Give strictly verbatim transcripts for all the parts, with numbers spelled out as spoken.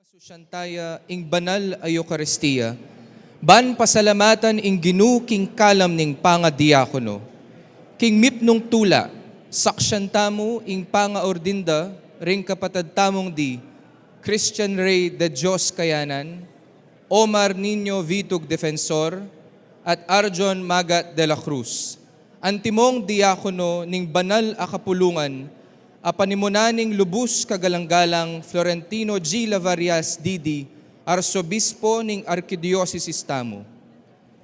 Susyan taya ing banal a Eukaristia, ban pasalamatan ing Ginu king kalam ning pangadiakono. King mipnung tula, saksyan tamu ing pangaordin da ring kapatad tamung di Christian Rey de Dios Kayanan, Omar Niño Vitug Defensor, at Arjon Magat de la Cruz, antimong diakono ning banal a kapulungan, a panimunan ning lubus kagalang-galang Florentino G. Lavarias D D, Arsobispo ning Arkidiosesis tamu.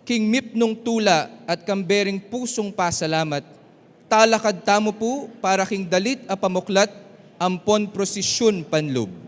King mipnung tula at kambe ring pusung pasalamat, talakad tamu pu para king dalit a pamuklat ampon prosisyun panlub.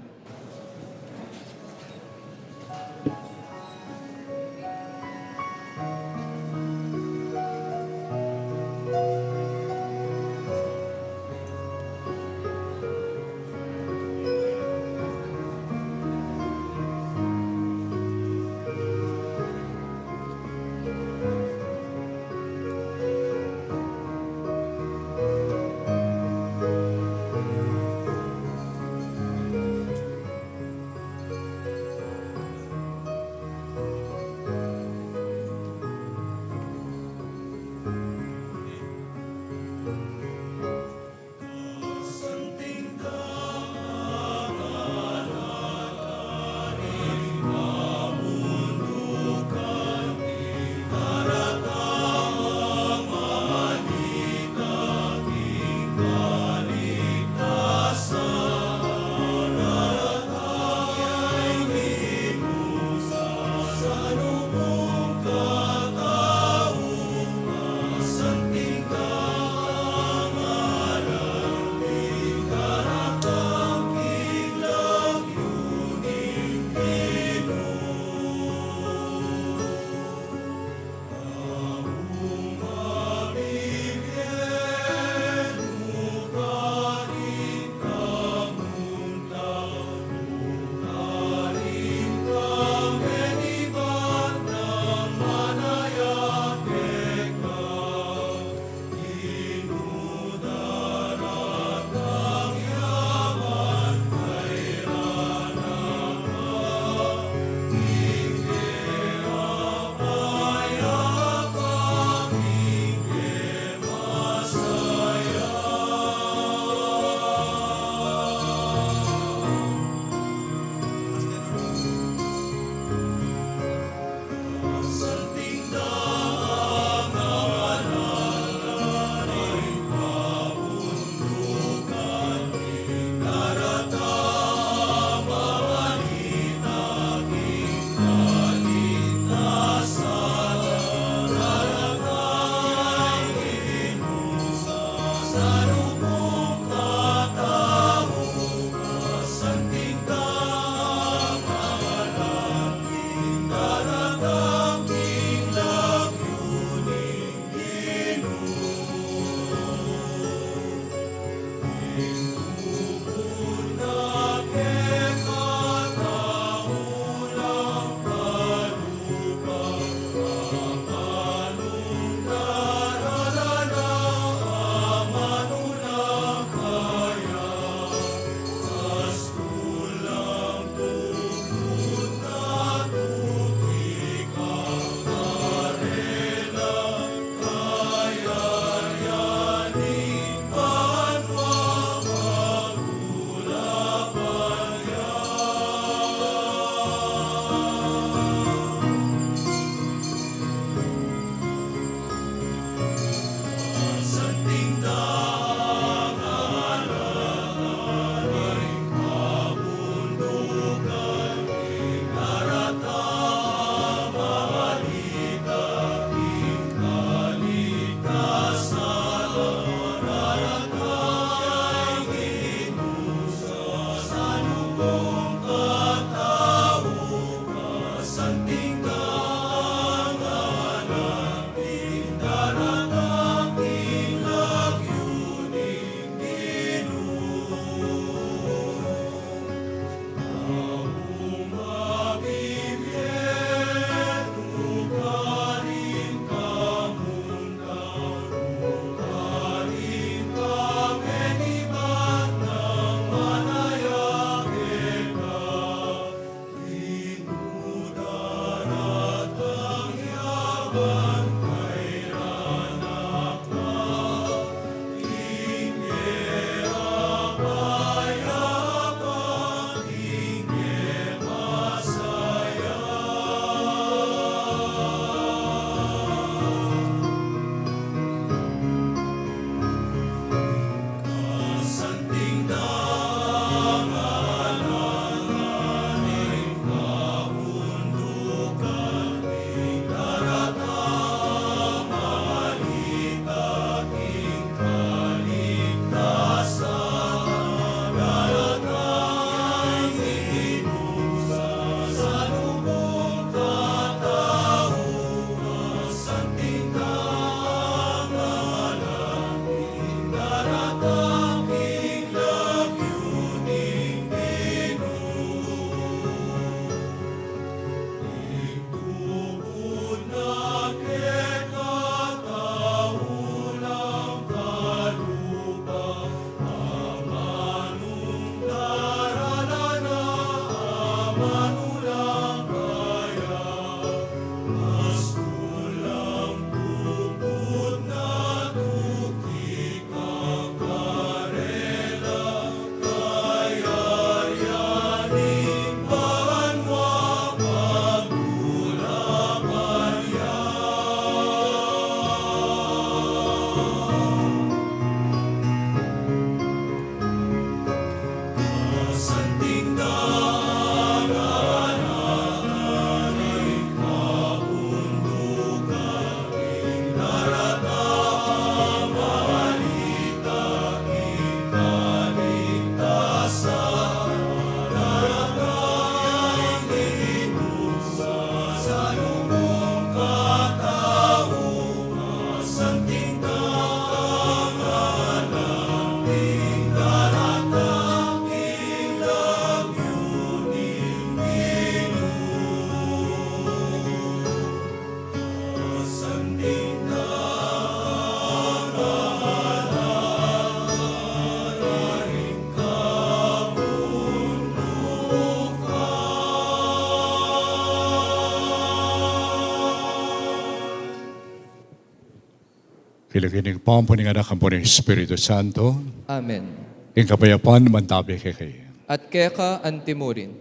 King lagyu ning Ibpa, ampo ning Anak, ampo ning Espiritu Santo. Amen. Ing kapayapan mantabi kekayu. At keka antimurin.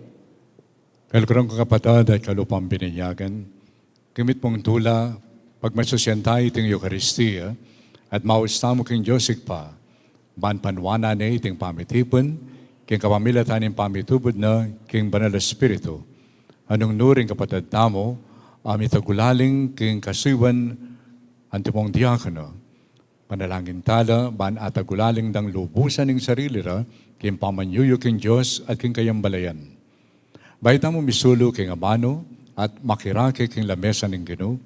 Kaluguran kung kapatad at kalupang bininyagan, king mitmung tula, pagmasusyan tamu iting Eukaristia, at maus tamu king Dios Ibpa, ban panuanan ne iting pamitipun, king kapamilatan ning pamitubud na, king Banal a Espiritu. Nung nu ring kapatad tamu, a mitagulaling king kasuyuan antimo diakono. Panalangin tala, ban atagulaling dang lubusan ing sarili ra, king pamanyuyu king Dios at king kayang balayan. Bayu tamu misulu king amanu, at makirake king lamesa ning Ginu,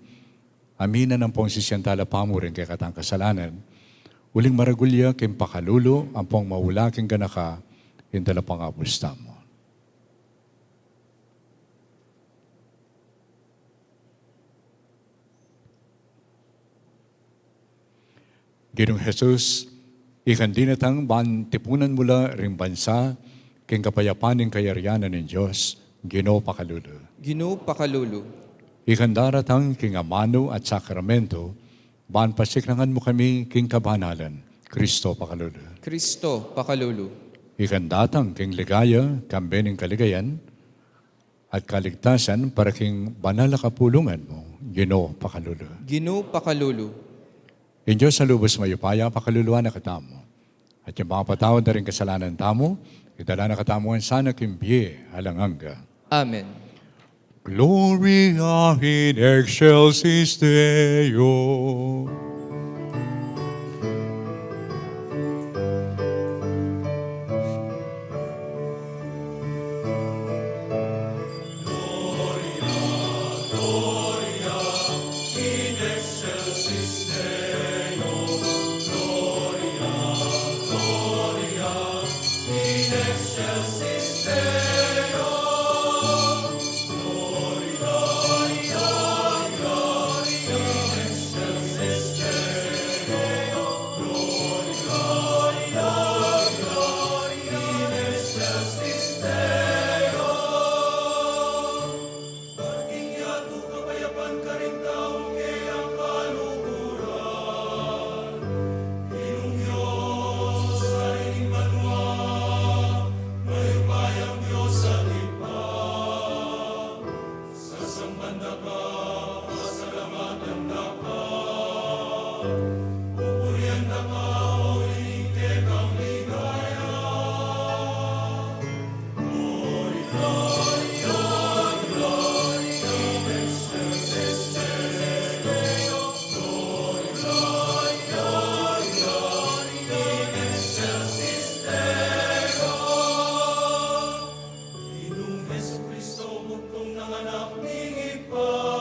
aminan ampong sisian tala pamurin ing kekatang kasalanan, uling maragul ya king pakalulu, ampong maula king ganaka, ing talapangabus tamu. Ginung Jesus, ikang dinatang ban tipunan mu la ring bansa, king kapayapan ning kayarian ning Dios, Ginu pakalulu. Ginu pakalulu. Ikang daratang king amanu at sakramentu, ban pasiklangan mu kami king kabanalan, Kristo pakalulu. Kristo pakalulu. Ikang datang king ligaya, kambe ning kaligayan, at kaligtasan para king banal a kapulungan mu, Ginu pakalulu. Ginu pakalulu. Ing Dios a lubus mayupaya, pakaluluan na katamu. At ing mapatawad na ring kasalanan tamu, idala na katamu ngan sana king bie alang angga. Amen. Gloria in excelsis Deo. Ginung Jesucristo, bugtung nang Anak ning Ibpa.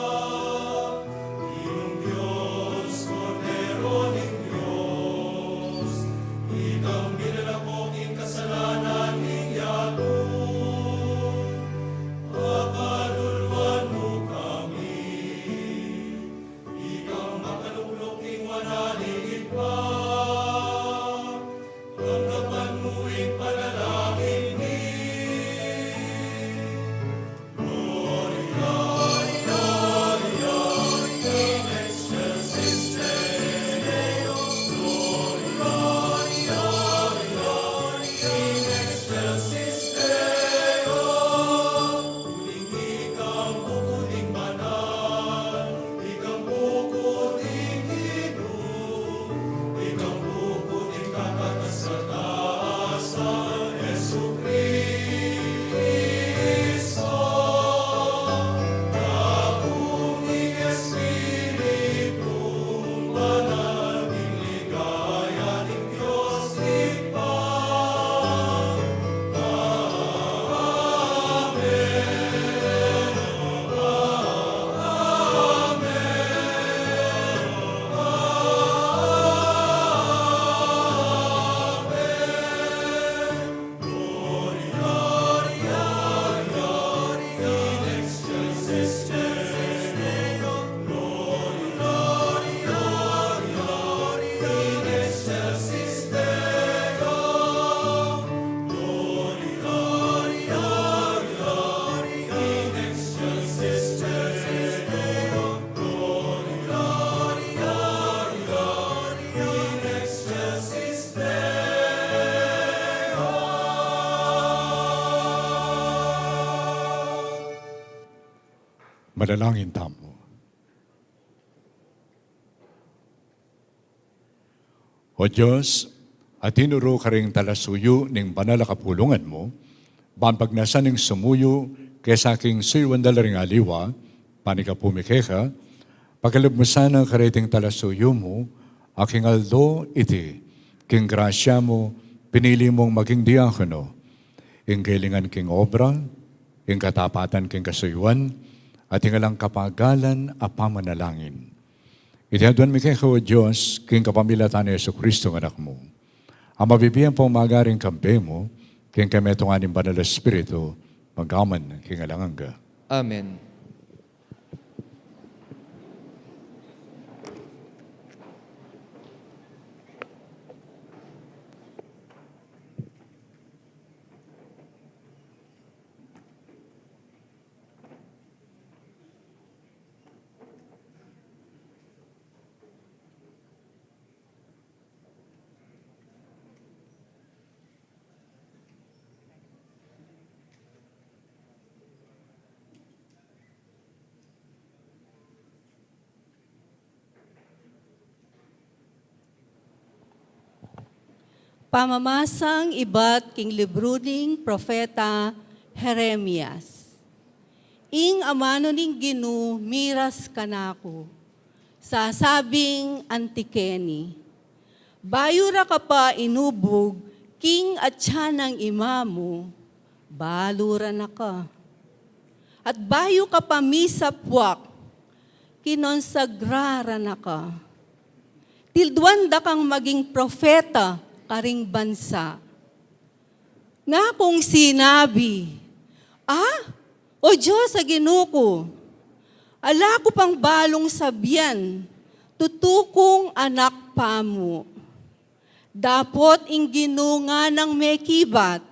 Manalangin tamu. O Dios, a tinuru karing talasuyu ning banal a kapulungan mu, ban pagnasan ning sumuyu kesa king suyuan da la ring aliwa, panyawad mi keka, pakalub mu sana kareting talasuyu mu, a king aldo iti, king grasya mu, pinili mung maging diakono, ing kailingan king obra, ing katapatan king kasuyuan, at ing alang kapagalan a pamanalangin. Iti aduan mi keka, o Dios, king kapamilatan nang Jesucristo a Anak mu. A mabibie ampong magari king kambe mu, king kamitungan ning Banal a Espiritu, magpaman king alang angga. Amen. Pamamasang ibat king libru ning propeta Jeremias. Ing amanu ning Ginu miras kanaku, sasabing anti keni, bayu ra ka pa inubug king atyan nang ima mu, balu ra na ka. At bayu ka pa misapwak, kinonsagra ra na ka. Tilduan da kang maging propeta karing bansa. Ngakung sinabi, "Ah, o Dios a Ginu ku, ala ku pang balung sabian, tutu kung anak pamu." Dapot ing Ginu nganang mekibat,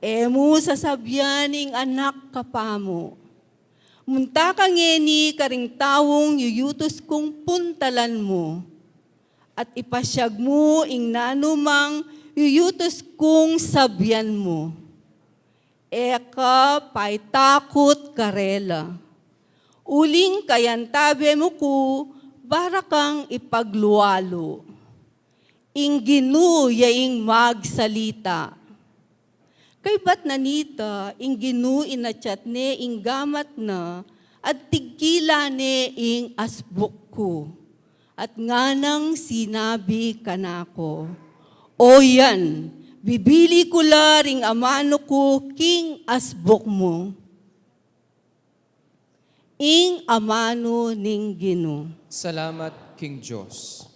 "E mu sasabian ing anak ka pamu. Munta ka ngeni karing taung yuyutus kung puntalan mu, at ipasyag mu ing nanumang yuyutus kung sabian mu. E ka paitakut karela. Uling kayantabe mu ku, bara kang ipaglualu. Ing Ginu ya ing magsalita." Kaybat na nita, ing Ginu inatyat ne ing gamat na, at tigkila ne ing asbuk ku. At nganang sinabi kanaku, "O yan, bibili ku la ring amanu ku king asbuk mu." Ing amanu ning Ginu. Salamat king Dios.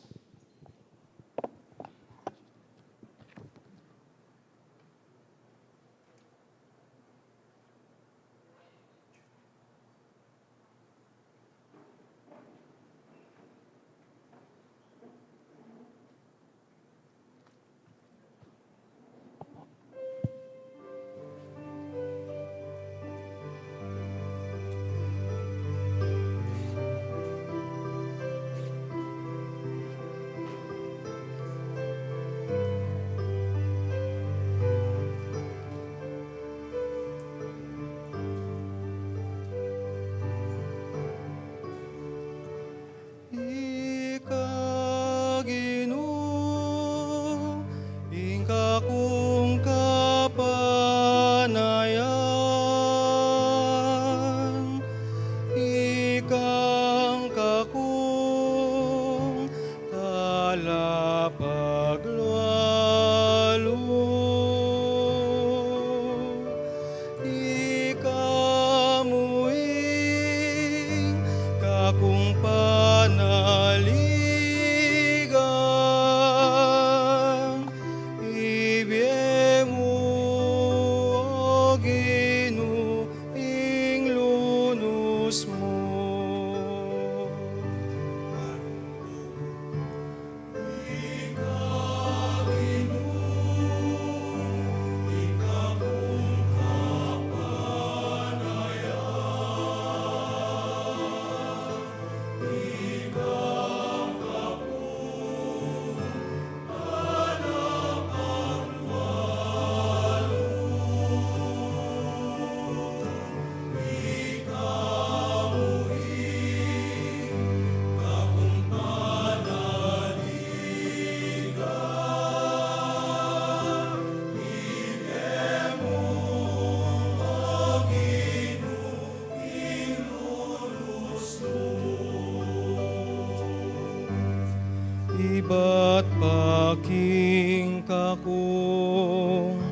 At paking kakung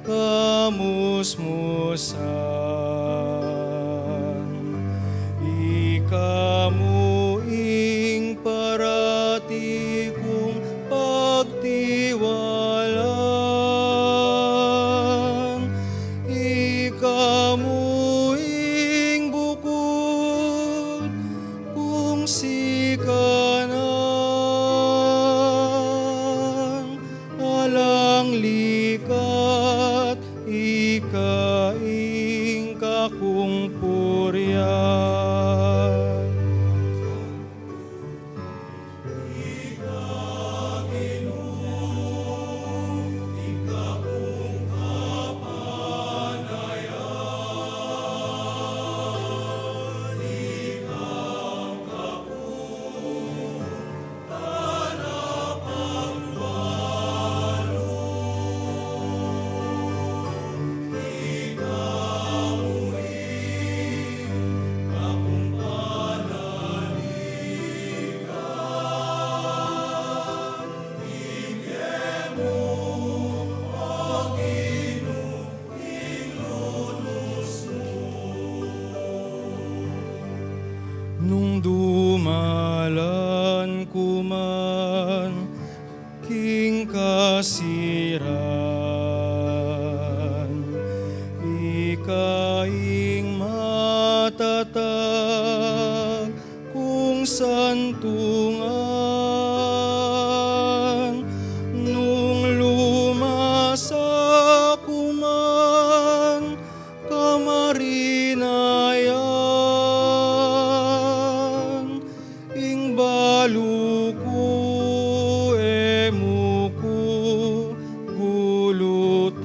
kamusmusan, ika mu ing parati kung pagtiwalan, ika mu ing bukud kung sikanan, alang likat ika ing kakung purian. Nung dumalan ku man king kasiran, ika ing matatag kung santungan. Nung lumasa ku man kamarinayan, ing balu ku e mu ku gulutan.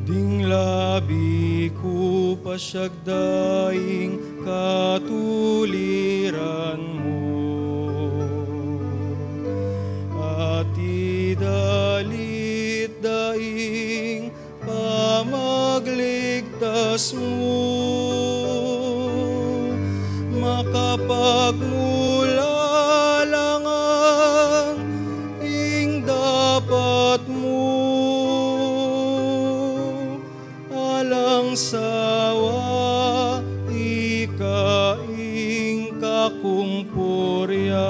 Ding labi ku pasiag daing katuliran mu, at idalit daing pamagligtas mu. Makapagmulalangan ing dapat mu, alang sawa ika ing kakung purian.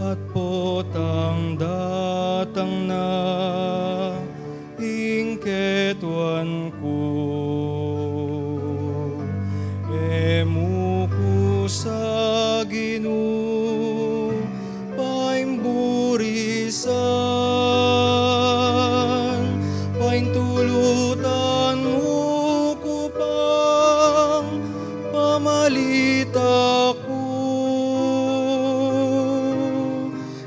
At potang datang na ing ketuan ku, e mu ku sa Ginu paimburisan, paintulutan mu ku pang pamalita ku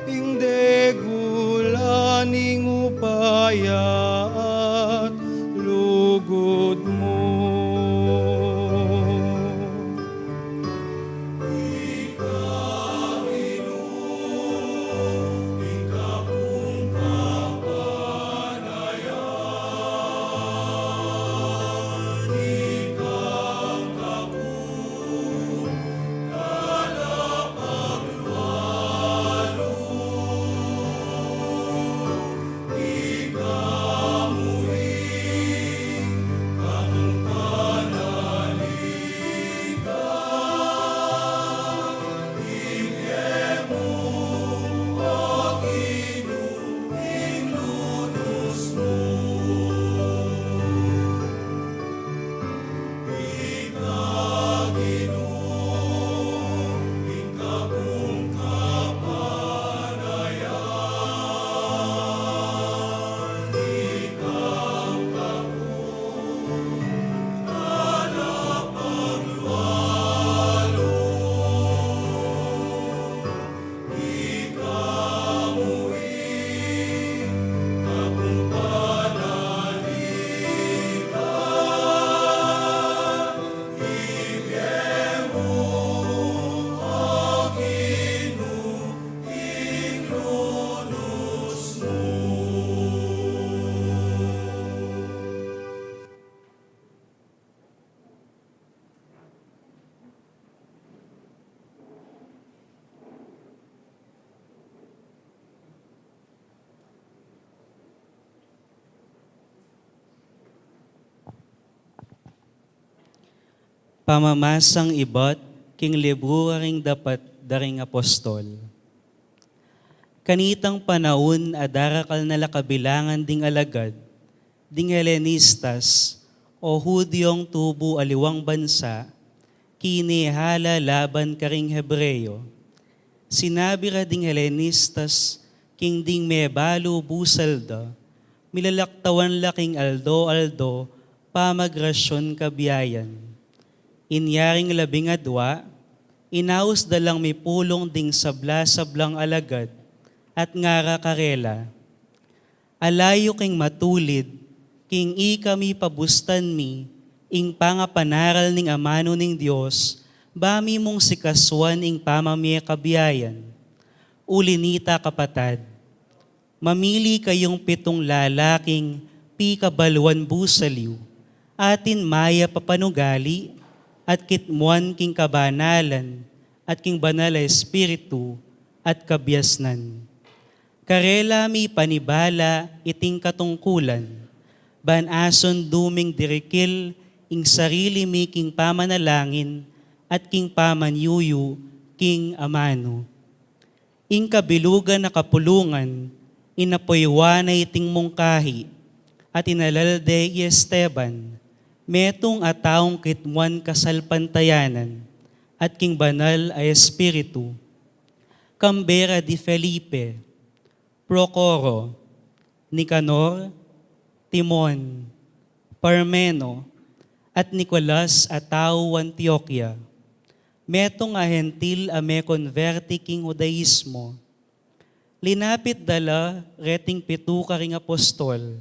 ing degula ning upaya at lugud mu. Pamamasang ibat king libru ring dapat da ring apostol. Kanitang panaun a darakal na la kabilangan ding alagad, ding Helenistas o Hudiong tubu aliwang bansa, kinehala laban karing Hebreo. Sinabi ra ding Helenistas king ding mebalu busal da, milalaktawan la king aldo-aldo pamagrasyun kabiayan. Inya ring labing adwa, inaus da lang mipulung ding sabla-sablang alagad at ngara karela, "Ala yu king matulid, king ikami pabustan mi ing pangapanaral ning amanu ning Dios, ba mi mung sikasuan ing pamamie kabiayan. Uli nita, kapatad, mamili kayung pitung lalaking pikabaluan busal yu, atin mayap a panugali, at kitmuan king kabanalan, at king Banal a Espiritu, at kabiasnan. Karela mi panibala iting katungkulan, ban asundu ming dirikil ing sarili mi king pamanalangin at king pamanyuyu king amanu. Ing kabilugan a kapulungan, inapuywan na iting mungkahi, at inalalde i Esteban, metung a taung kitmuan kasalpantayanan, at king Banal a Espiritu. Kambe ra di Felipe, Procoro, Nicanor, Timon, Parmeno, at Nicolas a tau Antioquia, metung a Hentil a mekonberti king Hudaismo. Linapit da la reting pitu karing apostol,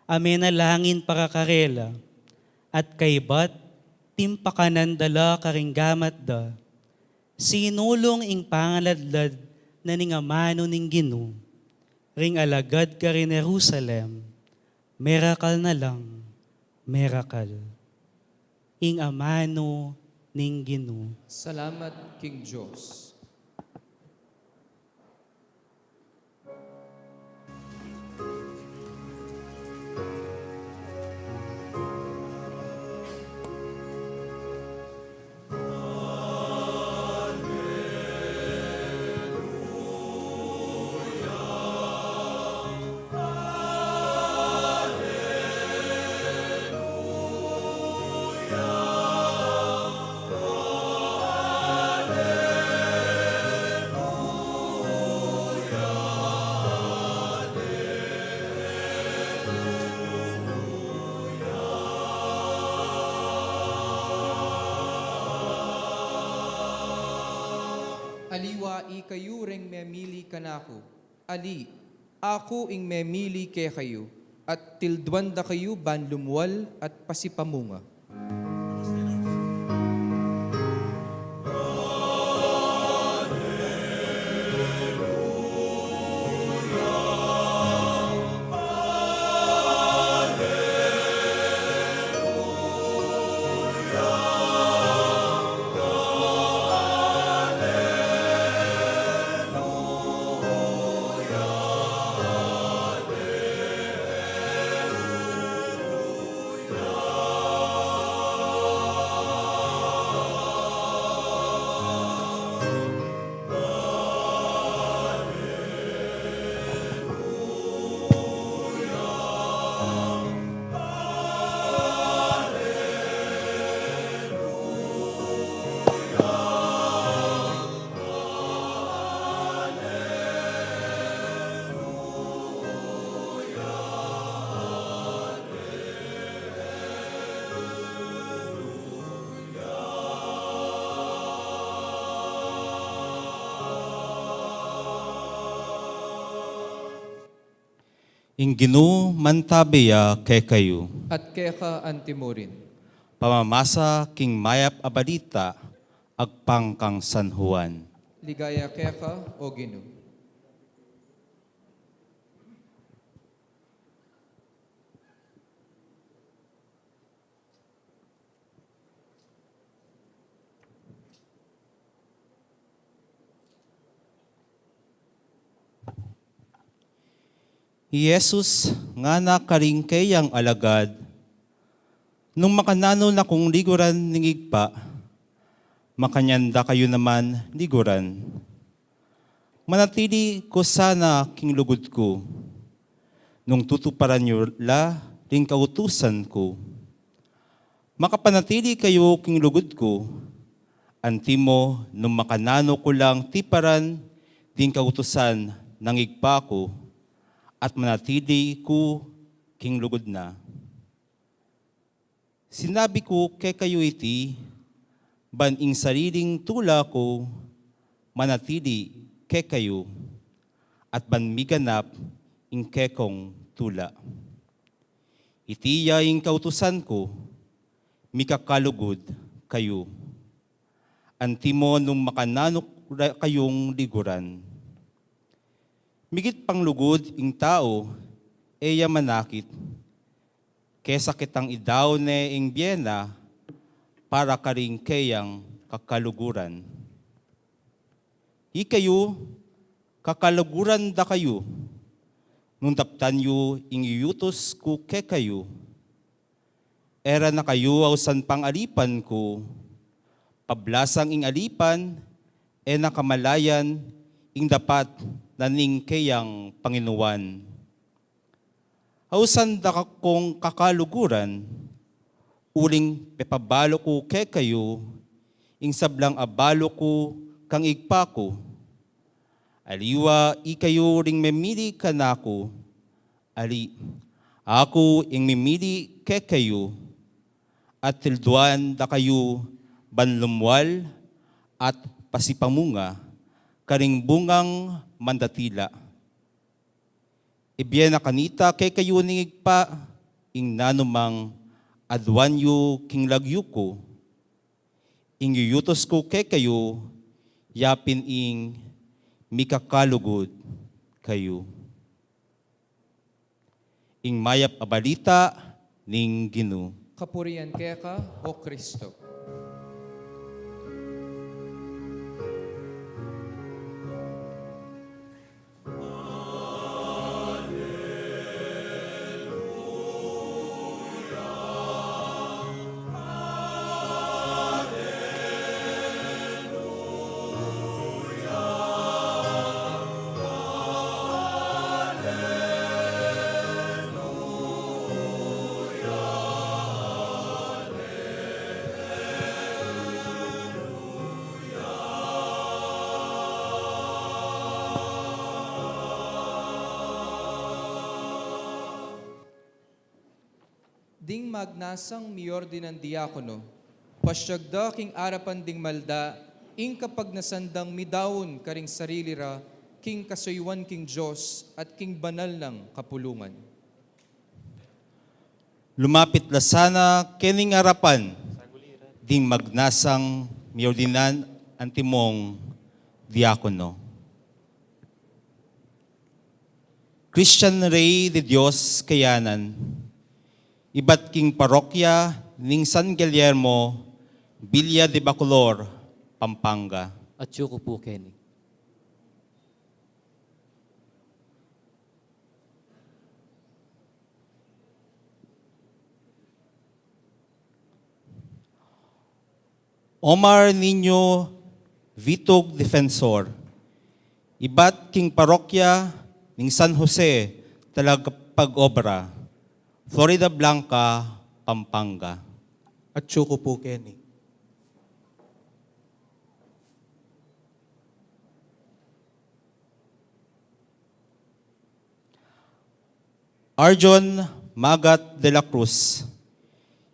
a menalangin para karela, at kaybat timpakanan da la karing gamat da. Sinulung ing pangaladlad na ning amanu ning Ginu ring alagad karin Jerusalem, merakal na lang merakal. Ing amanu ning Ginu. Salamat king Dios. Aliwa ikayu reng memili kanaku. Ali, aku ing memili kekayu, at tilduan da kayu ban lumual at pasipamunga. Ing Ginu mantabi ya kekayu. At keka antimurin. Pamamasa king mayap a balita agpang kang San Juan. Ligaya keka, O Ginu. I Jesus ngana karing keyang alagad, "Nung makananu na kung liguran ning Ibpa, Makanyan da kayu naman liguran. Manatili ku sana king lugud ku, nung tutuparan yu la ring kautusan ku. Makapanatili kayu king lugud ku, antimo nung makananu ku lang tiparan ding kautusan ning Ibpa ku, at manatili ku king lugud na. Sinabi ku kekayu iti, ban ing sariling tula ku manatili kekayu, at ban miganap ing kekong tula. Iti ya ing kautusan ku, mikakalugud kayu. Antimo nung makananu ra kayung liguran. Migit pang lugud ing tau, e ya manakit, kesa kitang idaun ne ing bie na para karing keyang kakaluguran. Ikayu, kakaluguran da kayu, nung daptan yu ing iyutus ku kekayu. E ra na kayu ausan pang alipan ku, pablasang ing alipan e na kamalayan ing dapat na ning keyang panginuan. Ausan da kong kakaluguran, uling pepabalu ku kekayu ing sablang abalu ku kang Ibpa ku. Aliwa ikayu ring memili kanaku, ali aku ing mimili kekayu, at tilduan da kayu ban lumwal at pasipamunga karing bungang mandatila. Ibie na kanita kekayu ning Ibpa ing nanumang aduan yu king lagyu ku. Ing iyutus ku kekayu, yapin ing mikakalugud kayu. Ing mayap a balita ning Ginu. Kapurian keka, O Kristo. Ding magnasang miordinan diakono, pasyag da king arapan ding malda ing kapagnasan dang midaun karing sarili ra king kasuyuan king Dios at king banal nang kapulungan. Lumapit la sana kening arapan ding magnasang miordinan antimong diakono. Christian Rey de Dios Kayanan, ibat king parokya ning San Guillermo, Villa de Bacolor, Pampanga. Atyu ku pu keni. Omar Niño Vitug Defensor, ibat king parokya ning San Jose Talagpag-obra, Floridablanca, Pampanga. Atyu ku pu keni. Arjon Magat de la Cruz,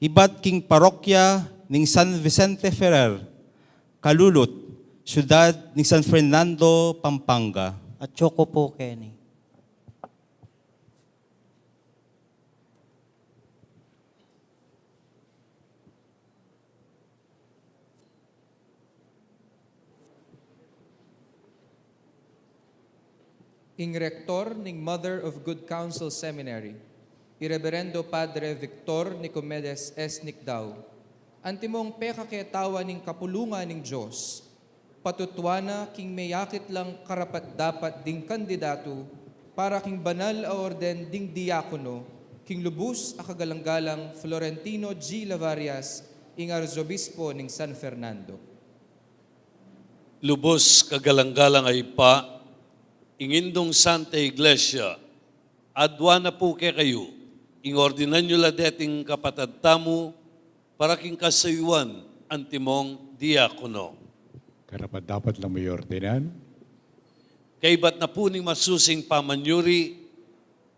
ibat king parokya ning San Vicente Ferrer, Calulut, syudad ning San Fernando, Pampanga. Atyu ku pu keni. Ing Rektor ning Mother of Good Counsel Seminary, i Reberendo Padre Victor Nicomedes S. Nicdao, antimong pekaketawan ning kapulungan ning Dios, patutuan na king meyakit lang karapat-dapat ding kandidatu para king banal a orden ding diakono, king lubus a kagalang-galang Florentino G. Lavarias, ing Arzobispo ning San Fernando. Lubus kagalang-galang a Ibpa, ing Indung Santa Iglesia, adwan na pu kekayu, ing ordinan yu la deting kapatad tamu, para king kasuyuan antimong diakono. Karapat-dapat lang mu ordinan. Kaybat na pu ning masusing pamanyuri,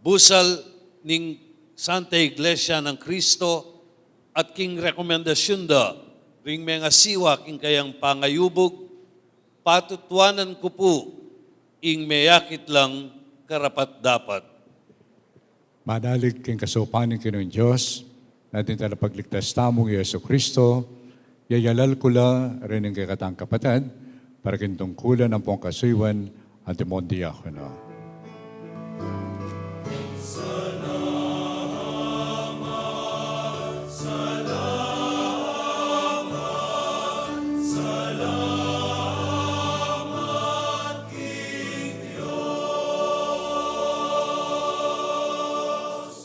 busal ning Santa Iglesia nang Cristo, at king rekomendasyun da ring mengasiwa king kayang pangayubug, patutuanan ku pu ing meyakit lang karapat-dapat. Manalig king kasaupan ning Ginung Dios, nating Talapagligtas tamung Jesu Cristo, yayalal ku la ring kekatang kapatad, para king tungkulan ampong kasuyuan antimong diakono.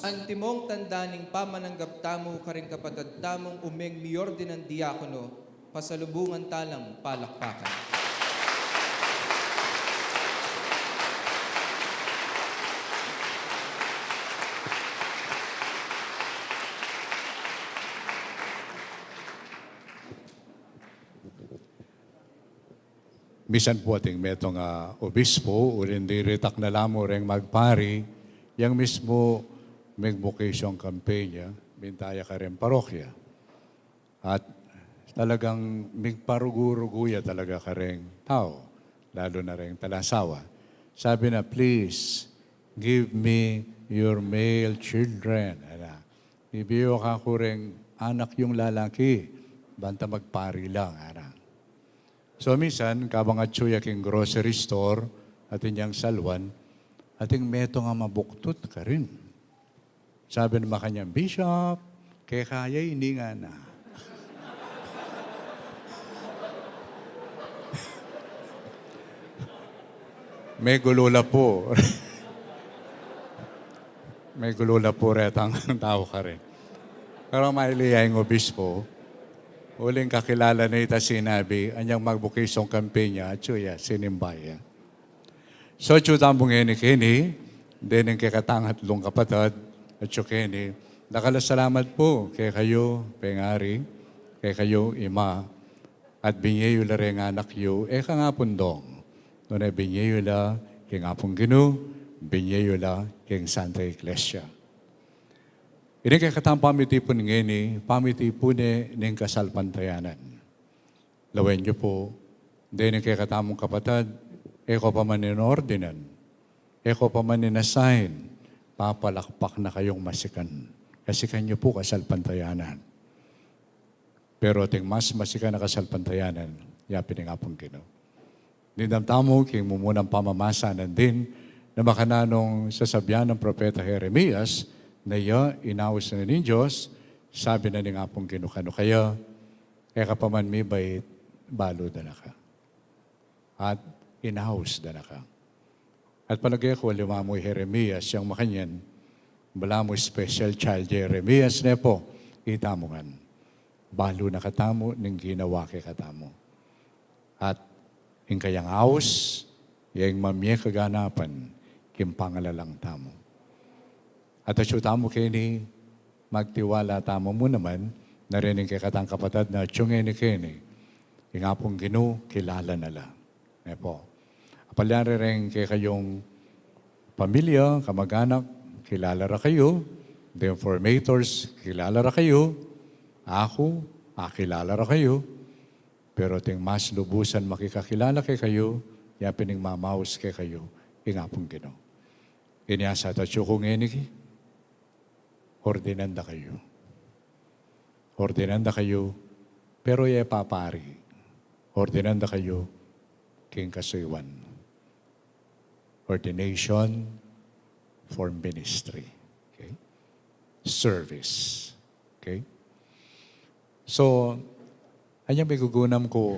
Antimong tanda ning pamananggap tamu karing kapatad tamung umeng miordinang diakono, pasalubungan ta lang palakpakan. Misan pu ating metung a obispo, uling diritak na la mu reng magpari, yang mismu mig-vocation campaign ya, minta ya kareng parokya. At talagang migparugu-rugu ya talaga kareng tau, lalu na reng talasawa. Sabi na, "Please, give me your male children." Ala, ibie yu kaku reng anak yung lalaki, banta magpari lang, ala. So, misan, kabang atyu ya king grocery store, atin yang salwan, ating metung a mabuktut karin. Sabi na makanyan, "Bishop, kekaya ini," ngana. Megulo la pu. Megulo la pu retang tau karin. Pero maili ya ing obispo, uling kakilala na ita sinabi, anyang mag-vocation campaign ya, atyu ya, sinimba ya. So, atyu tamu ngeni keni, dening kekatang atlung kapatad, atyu keni, dakal a salamat pu kekayu, pengari, kekayu, ima, at binye yu la reng anak yu, e kang Apung Dong, nune binye yu la king Apung Ginu, binye yu la king Santa Iglesia. Ini kekatang pamitipun ngeni, pamitipun ne ning kasalpantayanan. Lawen yu pu, dening kekatamung kapatad, e ko pa man inordinan, e ko pa man in-assign, papalakpak na kayung masikan. Kasikan yu pu kasalpantayanan. Pero ating mas masikan a kasalpantayanan, yapin ning Apung Ginu. Dimdam tamu king mumunang pamamasa nandin, na makananu nung sasabian ning propeta Jeremias, na iya inaus na ning Dios, sabi na ning Apung Ginu kanu kaya, e ka pa man mibait, balu da na ka. At inaus da na ka. At palage ku, aliwa mu i Jeremias, yang makanyan, balamu special child i Jeremias, ne pu, itamu ngan. Balu na katamu ning ginawa kekatamu. At ing kayang aus, ya ing mamie kaganapan king pangalalang tamu. At atyu tamu keni, magtiwala tamu mu naman, na rin ing kekatang kapatad na atyu ngeni keni, ing Apung Ginu, kilala na la. Ne pu. Apalyarin reng kekayung pamilya, kamaganak, kilala ra kayu, the informators, kilala ra kayu, aku, akilala ra kayu, pero ating mas lubusan makikakilala kekayu, yapin ning mamaus kekayu, ing Apung Ginu. Inya sa atyu ku ngeni ki, ordinan da kayu. Ordinan da kayu, pero e papari. Ordinan da kayu king kasuyuan. Ordination for ministry. Okay? Service. Okay? So, anyang migugunam ku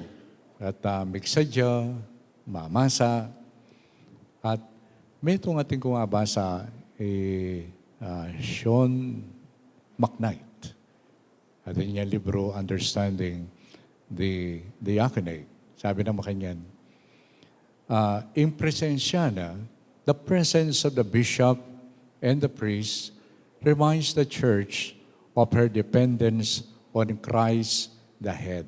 at, ah, migsadya, mamasa, at metung atin kung mabasa, i, ah, Sean McKnight. Atin yang libru, Understanding the Diaconate. Sabi na makanyan, ah, ing presensya na, the presence of the bishop and the priest reminds the church of her dependence on Christ the head.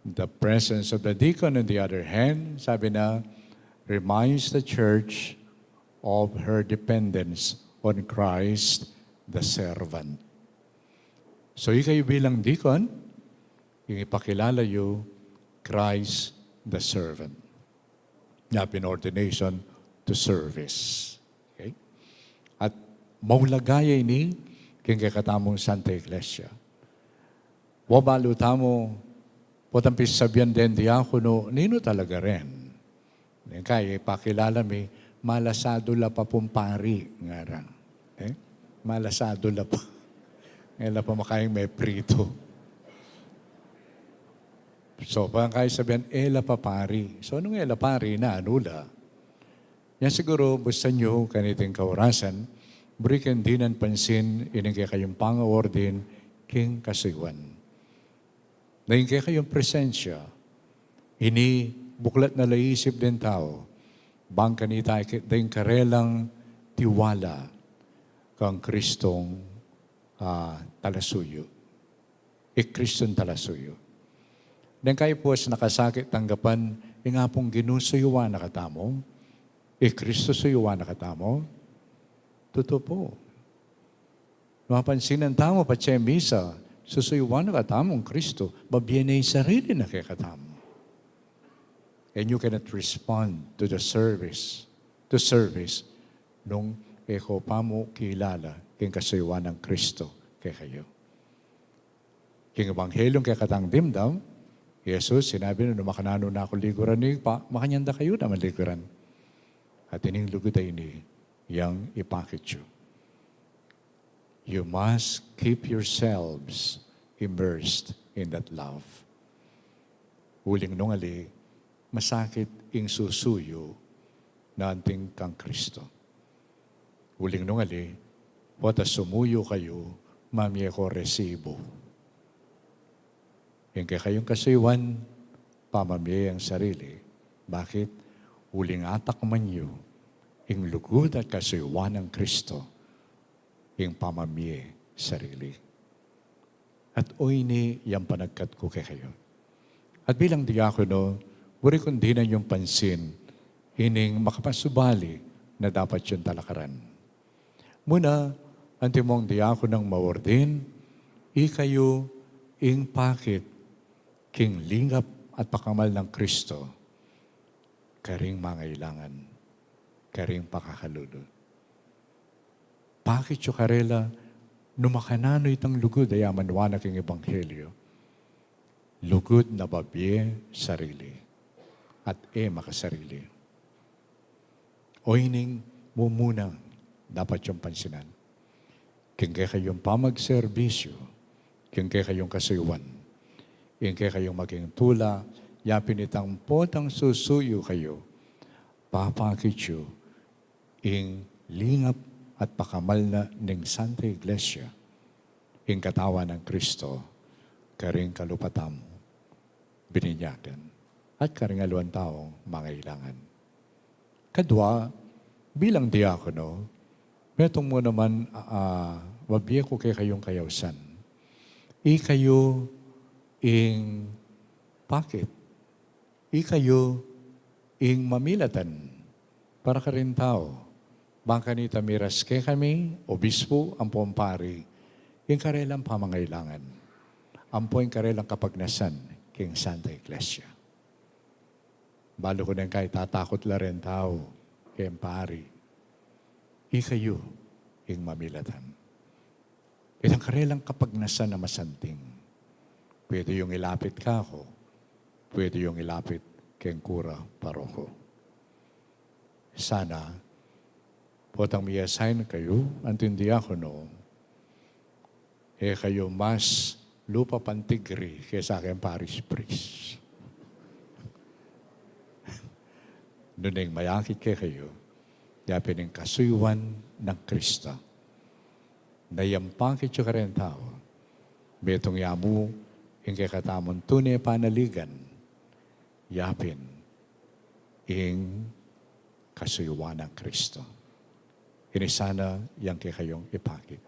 The presence of the deacon, on the other hand, sabi na, reminds the church of her dependence on Christ the servant. So, ikayu bilang deacon, ipakilala yu Christ the servant. Yapin ordination to service. Okay? At maulaga ya ini king kekatamung Santa Iglesia. Wa, balu tamu, potang pisabian deng diakono, ninu talaga ren? Neng kaya ipakilala mi, malasadu la pa pung pari, ngara. Eh? Malasadu la pa. Ngela pa makaing mepritu. So, potang kaya sabian, e la pa pari. So, nung e la pari na, anu la? Nya siguru, bustan yu, kaniting kaurasan, buri keng dinan pansin, ining kekayung pangaordin, king kasuyuan. Deng kekayung presensya, ini buklat na la isip deng tau, bang kanita ke-, deng karelang tiwala kang Kristong, ah, talasuyu. I Kristong talasuyu. Deng kaya puas nakasakit tanggapan, ing Apung Ginu suyuan na katamu, i Kristo suyuan na katamu, tutu pu. Mapansinan tamu, patse misa, susuyuan na katamu ing Kristo, babie ne ing sarili na kekatamu. And you cannot respond to the service, to service, nung e ko pa mu kilala king kasuyuan nang Kristo kekayu. King Ebanghelyo kekatang dimdam, Jesus sinabi na, nung makananu na ku liguran ning Ibpa, makanyan da kayu naman liguran. At ining lugud a ini, yang ipakit yu. You must keep yourselves immersed in that love. Uling nung ali, masakit ing susuyu na anting kang Kristo. Uling nung ali, potang sumuyu kayu, mamie ko resibu. Ing kekayung kasuyuan, pamamie yang sarili. Bakit? Uling atakman yu ing lugud at kasuyuan nang Kristo, ing pamamie sarili. At oyni yang panagkat ku kekayu. At bilang diakono, buri kung dinan yung pansin, ining makapasubali na dapat yung talakaran. Muna, antimong diakonong maordin, ikayu ing pakit king lingap at pakamal nang Kristo, karing mangailangan, karing pakakalulu. Pakit yu karela, nung makananu itang lugud a yaman wa na king Ebanghelyo, lugud na babie sarili, at e makasarili. Oyni, mumuna, dapat yung pansinan. King kekayung pamagserbisyu, king kekayung kasuyuan, king kekayung maging tula, yapin itang potang susuyu kayu, papakit yu ing lingap at pakamal na ning Santa Iglesia, ing katawan nang Kristo, karing kalupa tamu bininyagan, at karing aliwang taung mangailangan. Kadua, bilang diakono, metung mu naman, ah, ah, babie ku kekayung kayausan. Ikayu ing pakit, ikayu ing mamilatan para karing tau. Bang kanita miras kekami, obispu ampong pari, ing karelang pamangailangan, ampo ing karelang kapagnasan king Santa Iglesia. Balu ku neng kaya tatakut la reng tau keng pari. Ikayu ing mamilatan. Itang karelang kapagnasan a masanting. Pwede yung ilapit kaku, pwede yung ilapit keng kura paroko. Sana, potang mi-assign kayu anting diakono, e kayu mas lupa pang tigri kesa keng parish priest. Nune ing mayakit kekayu, yapin ing kasuyuan nang Kristo. Na yang pakit yu kareng tau, metung ya mu ing kekatamung tune panaligan, yapin ing kasuyuan nang Kristo. Ini sana yang kekayung ipakit.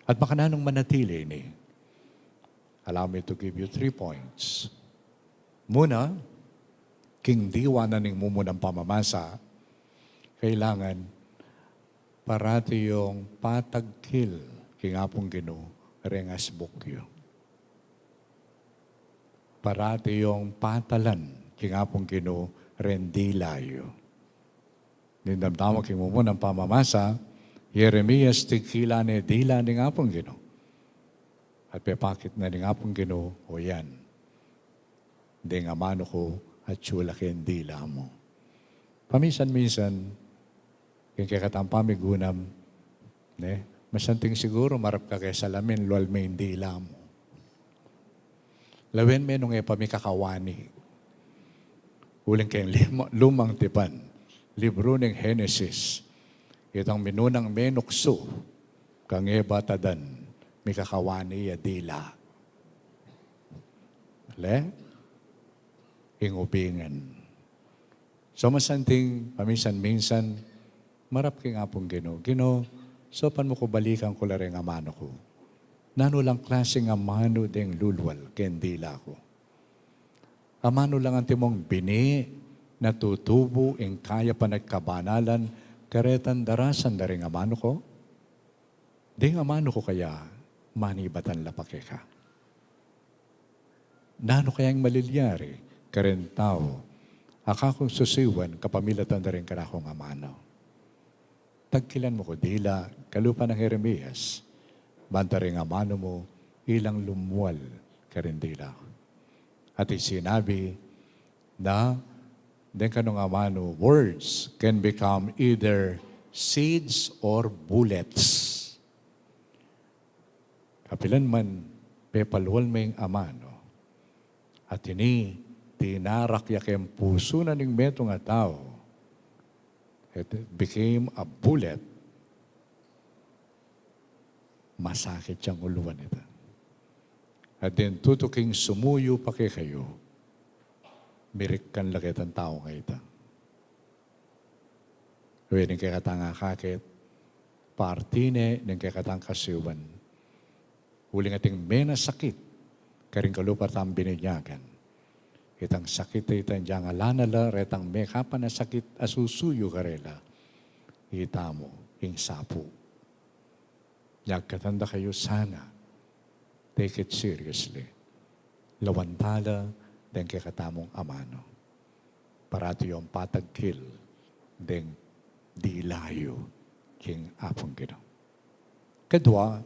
At makananung manatili ini, allow me to give you three points. Muna, king diwa na ning mumunang pamamasa, kailangan parati yung patagkil king Apung Ginu reng asbuk yu. Parati yung patalan king Apung Ginu reng dila yu. Dimdam tamu king mumunang pamamasa, Jeremias, tigkilan ne dila ning Apung Ginu. At pepakit na ning Apung Ginu, o yan, deng amanu ku, atyu la keng dila mu. Paminsan-minsan, king kekatang pamigunam, ne, masanting siguru marap ka ke salamin, lualme ing dila mu. Lawen me nung e pa mikakawani. Uling keng lima-, lumang tipan, libru ning Henesis, itang minunang menuksu kang Eva at Adan, mikakawani ya dila. Le? Ing ubingan. So, masanting, paminsan-minsan, marap king Apung Ginu, Ginu, saupan mu ku balikan ku la reng amanu ku. Nanu lang klaseng amanu deng lulual keng dila ku? Amanu lang antimong bini na tutubu ing kayapan at kabanalan karetang darasan da ring amanu ku? Deng amanu ku kaya manibatan la pa keka? Nanu kaya ing malilyari kareng tau a kakung susuyuan kapamilatan da ring kanakung amanu? Tagkilan mu ku dila, kalupa nang Jeremias, banta ring amanu mu ilang lumual kareng dila. At isinabi na deng kanung amanu, words can become either seeds or bullets. Kapilan man pepalual me ing amanu, at ini tinarak ya keng pusu na ning metung a tau, it became a bullet, masakit yang uluan ita. At deng tutuking sumuyu pa kekayu, mirikkan la ketang tau ngeni. Uling kekatang akakit, parti ne ning kekatang kasuyuan. Uling ating menasakit karing kalupa tang bininyagan, itang sakit a ita, inyang ala na la retang mekapanasakit a susuyu karela, itamu ing sapu. Nyagkatan da kayu sana, take it seriously. Lawan tala deng kekatamung amanu. Parati yung patagkil deng dila yu king Apung Ginu. Kadua,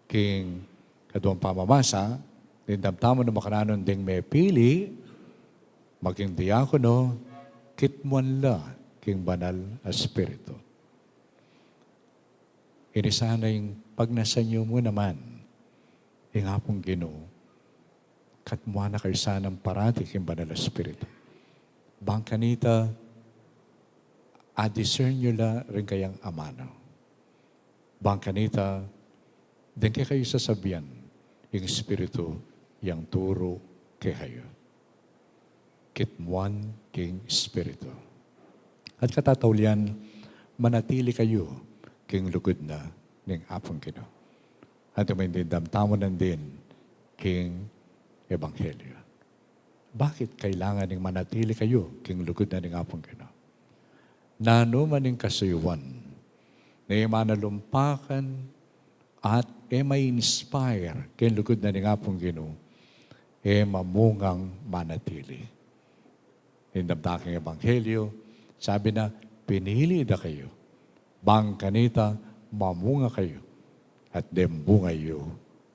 king kaduang pamamasa, dimdam tamu na makananu ding mepili maging diakono, kitmuan la king Banal a Espiritu. Ini sana ing pagnasan yu mu naman ing Apung Ginu, katmuan na kayu sanang parati king Banal a Espiritu. Bang kanita, a-discern yu la ring kayang amanu. Bang kanita, deng kekayu sasabian ing Espiritu yang turu kekayu. Kitmuan king Espiritu. At katataulian, manatili kayu king lugud na ning Apung Ginu. At ing dimdam tamu nandin king Ebanghelyo. Bakit kailangan ing manatili kayu king lugud na ning Apung Ginu? Nanu man ing kasuyuan na e manalumpakan at e ma-inspire king lugud na ning Apung Ginu, e mamungang manatili. Dimdam ta king Ebanghelyo, sabi na, pinili da kayu. Bang kanita, mamunga kayu. At deng bunga yu,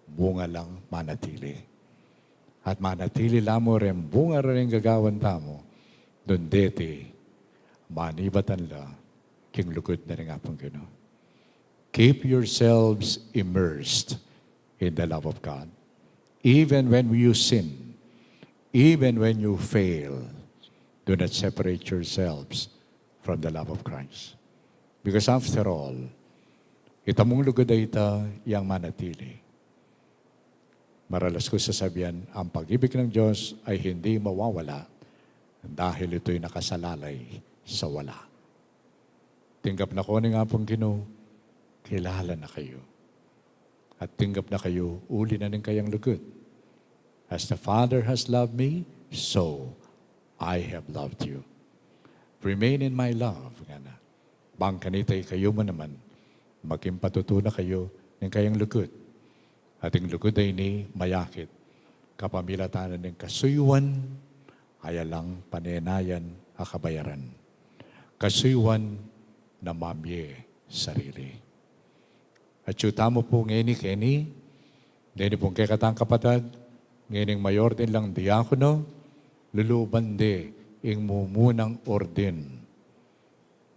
bunga lang manatili. At manatili la mu reng bunga reng gagawan tamu, nung deti, manibatan la king lugud na ning Apung Ginu. Keep yourselves immersed in the love of God. Even when you sin, even when you fail, do not separate yourselves from the love of Christ. Because after all, ita mung lugud a ita yang manatili. Maralas ku sasabian, ang pag-ibig ng Diyos ay hindi mawawala dahil ito'y nakasalalay sa wala. Tinggap na ko ning Apung Ginu, kilala na kayu. At tinggap na kayu uli na ning kayang lugud. As the Father has loved me, so I have loved you. Remain in my love, ngana. Bang kanita ikayu mu naman, maging patutu na kayu ning kayang lugud. At ing lugud a ini mayakit kapamilatan na ning kasuyuan, ayalang panenayan a kabayaran. Kasuyuan na mamie sarili. Atyu tamu pu ngeni keni, deni pung kekatang kapatad, ngening mayordinan lang diakono, luluban de ing mumunang ordin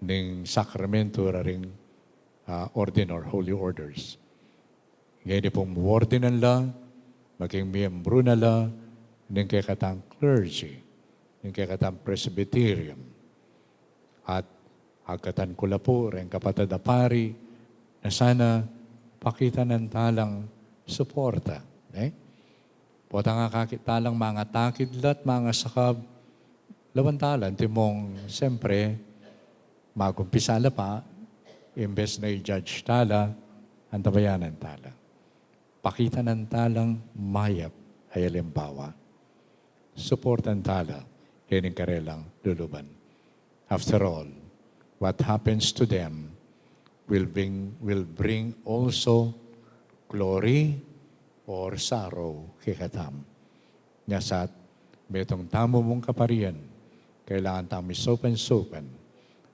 ning sakramento ra ring, ah, ordin or holy orders. Ngeni pung muordinan la, maging miyembru na la ning kekatang clergy, ning kekatang presbyterium. At agkatan ku la pu reng kapatad a pari na sana pakitanan ta lang suporta, eh? Potang akakit ta lang mangatakid la at mangasakab, lawan ta la antimong, siyempre, magumpisa la pa, imbes na i-judge ta la, antabayanan ta la. Pakitanan ta lang mayap a alimbawa. Suportan ta la kening karelang luluban. After all, what happens to them will bring, will bring also glory or sorrow kekatamu. Nya sa metung tamu mung kaparian, kailangan tang misopan-sopan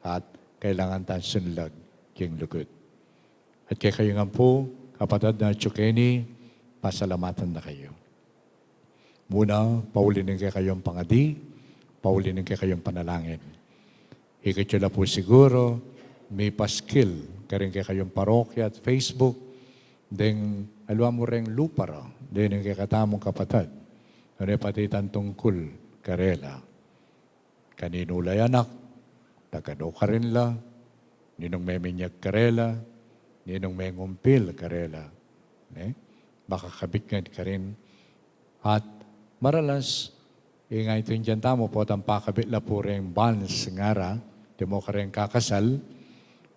at kailangan tang sunlag king lugud. At kekayu ngan pu, kapatad, na atyu keni, pasalamatan da kayu. Muna, pauli ning kekayung pangadi, pauli ning kekayung panalangin. Ikit yu la pu siguru, mipaskil karing kekayung parokya at Facebook, deng aliwa mu reng lupa ra, deng kekatamung kapatad, nune pati itang tungkul karela. Kaninu la i anak, taganu karin la, ninung meminyag karela, ninung mengumpil karela, ne? Makakabit ngan karin. At maralas, ing aintindian tamu potang pakabit la pu reng banns ngara, deng kareng kakasal,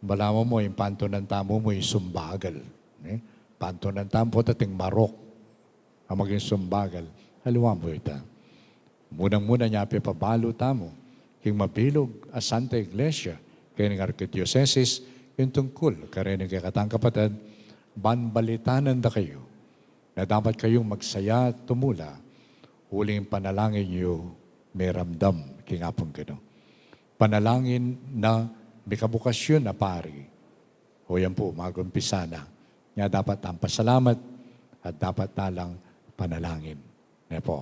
balamu mu, ing pantunan tamu mu, isumbagal, ne? Pantunan tamu pota ating marok a maging sumbagal, aliwa mu ita. Munang-muna nya pepabalu tamu king mabilug a Santa Iglesia, keng arkidiosesis, ing tungkul karing kekatang kapatad, ban balitanan da kayu na dapat kayung magsaya at tumula, uling panalangin yu meramdam king Apung Ginu. Panalangin na mikabukasyun a pari. O yan pu, magumpisa na. Nya dapat tang pasalamat at dapat ta lang panalangin. Ne pu.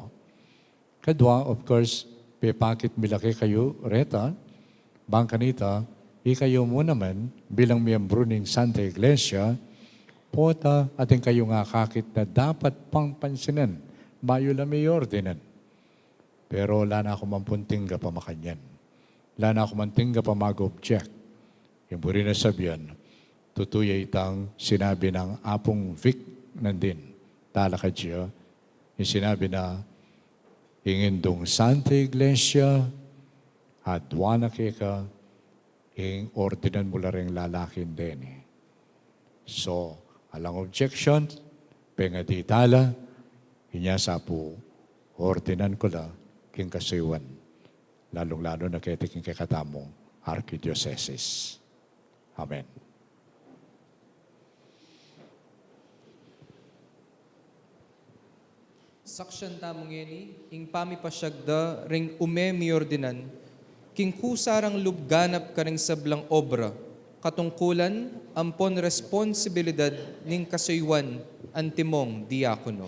Kadwa, of course, pepakit mi la kekayu reta, bang kanita, ikayu mu naman, bilang miyembru ning Santa Iglesia, pota atin kayung akakit na dapat pang pansinan, bayu la miordinan. Pero ala na ku man pung tinggap a makanyan. Ala na ku man tinggap a mag-object. Ing buri nang sabian, tutu ya itang sinabi nang Apung Vic nandin, talakad ya, ing sinabi na, ing indung Santa Iglesia, aduan na keka, ing ordinan mu la reng lalaking deni. So, alang objection, pengadi ta la, inya sa pu, ordinan ku la, king kasuyuan, lalung-lalu na keti king kekatamung arkidiosesis. Amen. Saksian tamu ngeni ing pamipasyag da ring ume miordinan, king kusa rang lub ganap karing sablang obra, katungkulan ampon responsibilidad ning kasuyuan antimong diakono.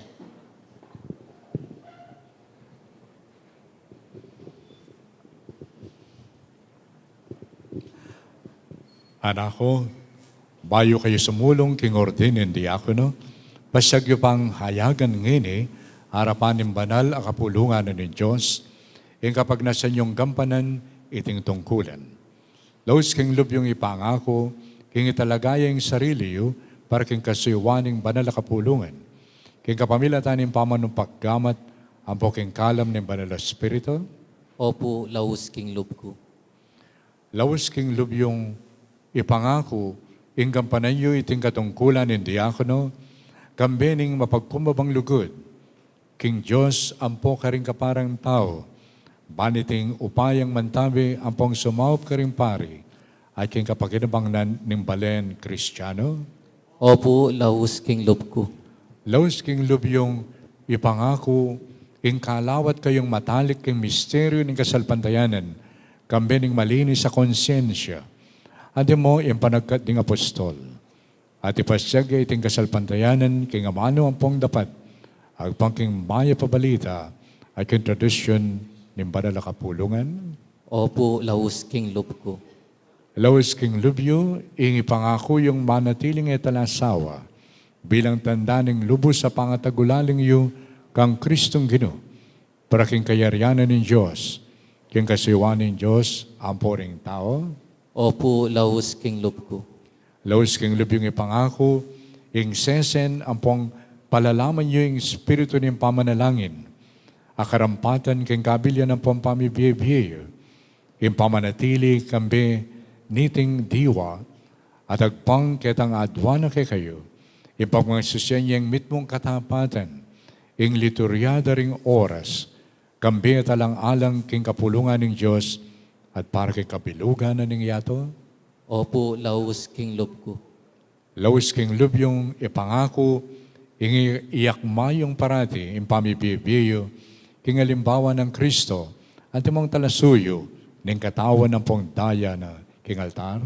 Anak ku, bayu kayu sumulung king ordin ning diakono, pasyag yu pang hayagan ngeni, arapan ning banal a kapulungan ning Dios, ing kapagnasan yung gampanan iting tungkulan. Laus king lub yung ipangaku, king italaga ya ing sarili yu, para king kasuyuan ning banal a kapulungan. King kapamilatan ning pamanumpak gamat, ampo king kalam ning Banal a Espiritu, Opu, laus king lub ku. Laus king lub yung ipangaku ing gampanan yu iting katungkulan ning diakono, kambe ning mapagkumbabang lugud king Dios ampo karing kaparang tau, ban iting upayang mantabi ampong sumaup karing pari at king kapakinabangan ning balen Kristiano. Opu, laus king lub ku. Laus king lub yung ipangaku ing kalawat kayung matalik king misteryu ning kasalpantayanan, kambe ning malinis a konsyensya, antimo ing panagkat ding apostol. At ipasiag ya iting kasalpantayanan king amanu ampong dapat, agpang king mayap a balita at king tradisyun ning banal a kapulungan. Opu, laus king lub ku. Laus king lub yu ing ipangaku yung manatiling e talasawa, bilang tanda ning lubus a pangatagulaling yu kang Kristong Ginu, para king kayarian ning Dios, king kasuyuan ning Dios ampo ring tau. Opu, laus king lub ku. Laus king lub yung ipangaku ing sesen ampong palalaman yu ing espiritu ning pamanalangin a karampatan king kabilian ampong pamibie-bie yu, ing pamanatili kambe niting diwa, at agpang ketang adwa na kekayu ing pagmasusian yang mitmung katapatan, ing liturya da ring oras, kambe at alang-alang king kapulungan ning Dios at para king kabilugan na ning yatu. Opu, laus king lub ku. Laus king lub yung ipangaku ing i-, iyakma yung parati ing pamibie-bie yu king alimbawa nang Kristo, antimong talasuyu ning katawan ampong daya na king altar.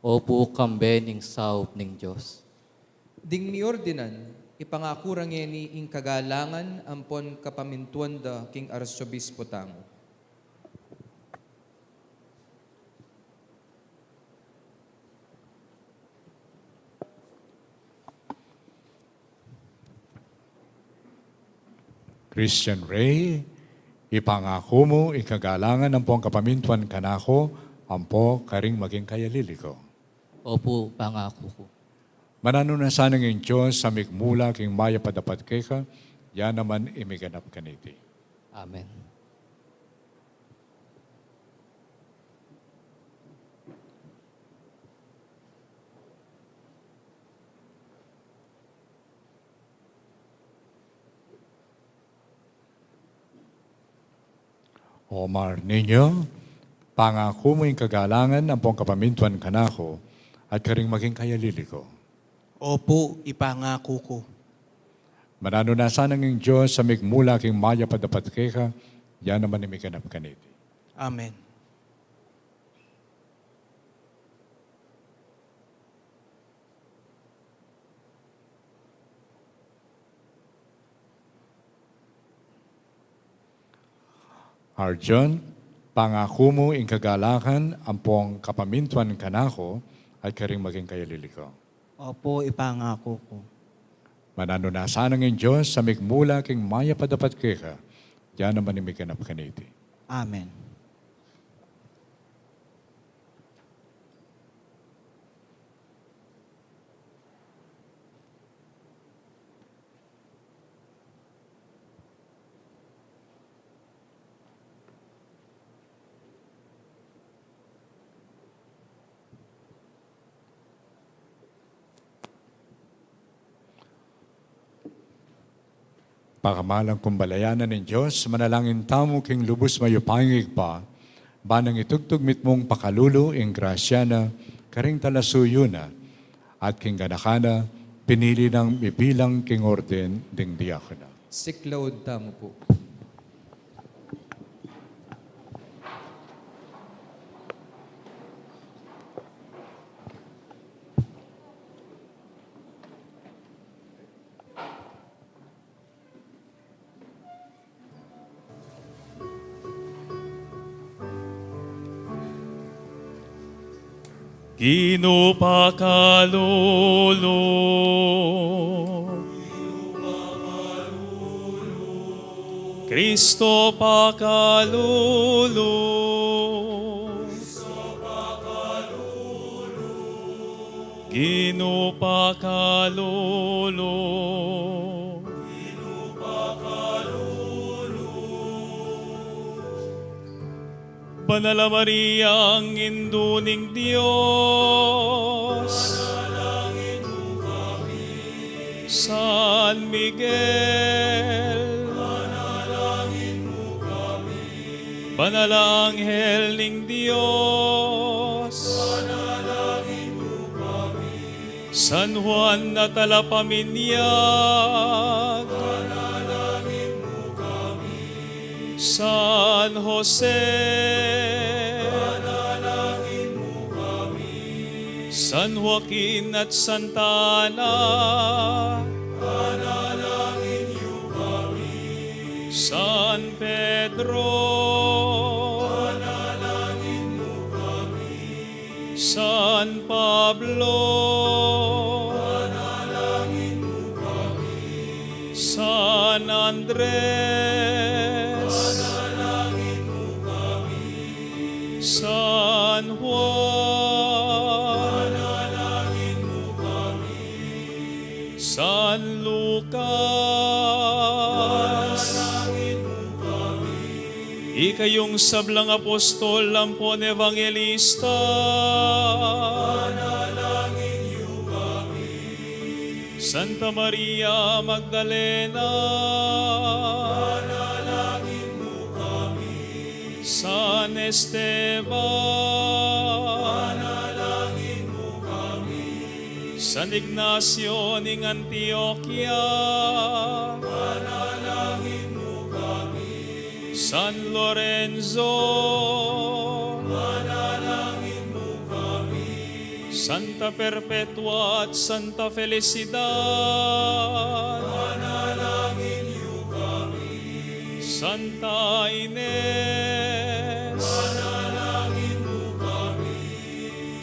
Opu, kambe ning saup ning Dios. Ding miordinan, ipangaku ra ngeni ing kagalangan ampon kapamintuan da king arsobispo tamu. Christian Rey, ipangaku mu ing kagalangan ampong kapamintuan kanaku ampo karing maging kayalili ku. Opu, pangaku ku. Mananu na sana ing Dios a migmula king mayap a dapat keka, ya naman ing miganap kaniti. Amen. Omar Niño, pangaku mu ing kagalangan ampong kapamintuan kanaku at karing maging kayalili ku. Opu, ipangaku ku. Mananu na sana ing Dios a migmula king mayap a dapat keka, ya naman ing miganap kaniti. Amen. Arjun, pangaku mu ing kagalangan ampong kapamintuan kanaku at karing maging kayalili ku. Opu, ipangaku ku. Mananu na sana ing Dios a migmula king mayap a dapat keka, ya naman ing miganap kaniti. Amen. Pakamalan kung balayanan ning Dios, manalangin tamu king lubus mayupayang Ibpa, ban nang itugtug mitmung pakalulu ing grasya na karing talasuyu na, at king ganakan na, pinili nang mibilang king orden ding diakono. Siklaud tamu pu. Ginu pakalulu. Kristo pakalulu. Ginu pakalulu. Banal a Mariang Indu ning Dios, San Miguel, banal a anghel ning Dios, San Juan a Talapaminyag, San Jose, San Joaquin at Santa Ana, San Pedro, San Pablo, San Andres, San Juan, San Lucas. Ikayung sablang apostol ampon evangelista, Santa Maria Magdalena, San Esteban, San Ignacio ning Antioquia, San Lorenzo, Santa Perpetua at Santa Felicidad, Santa Ines,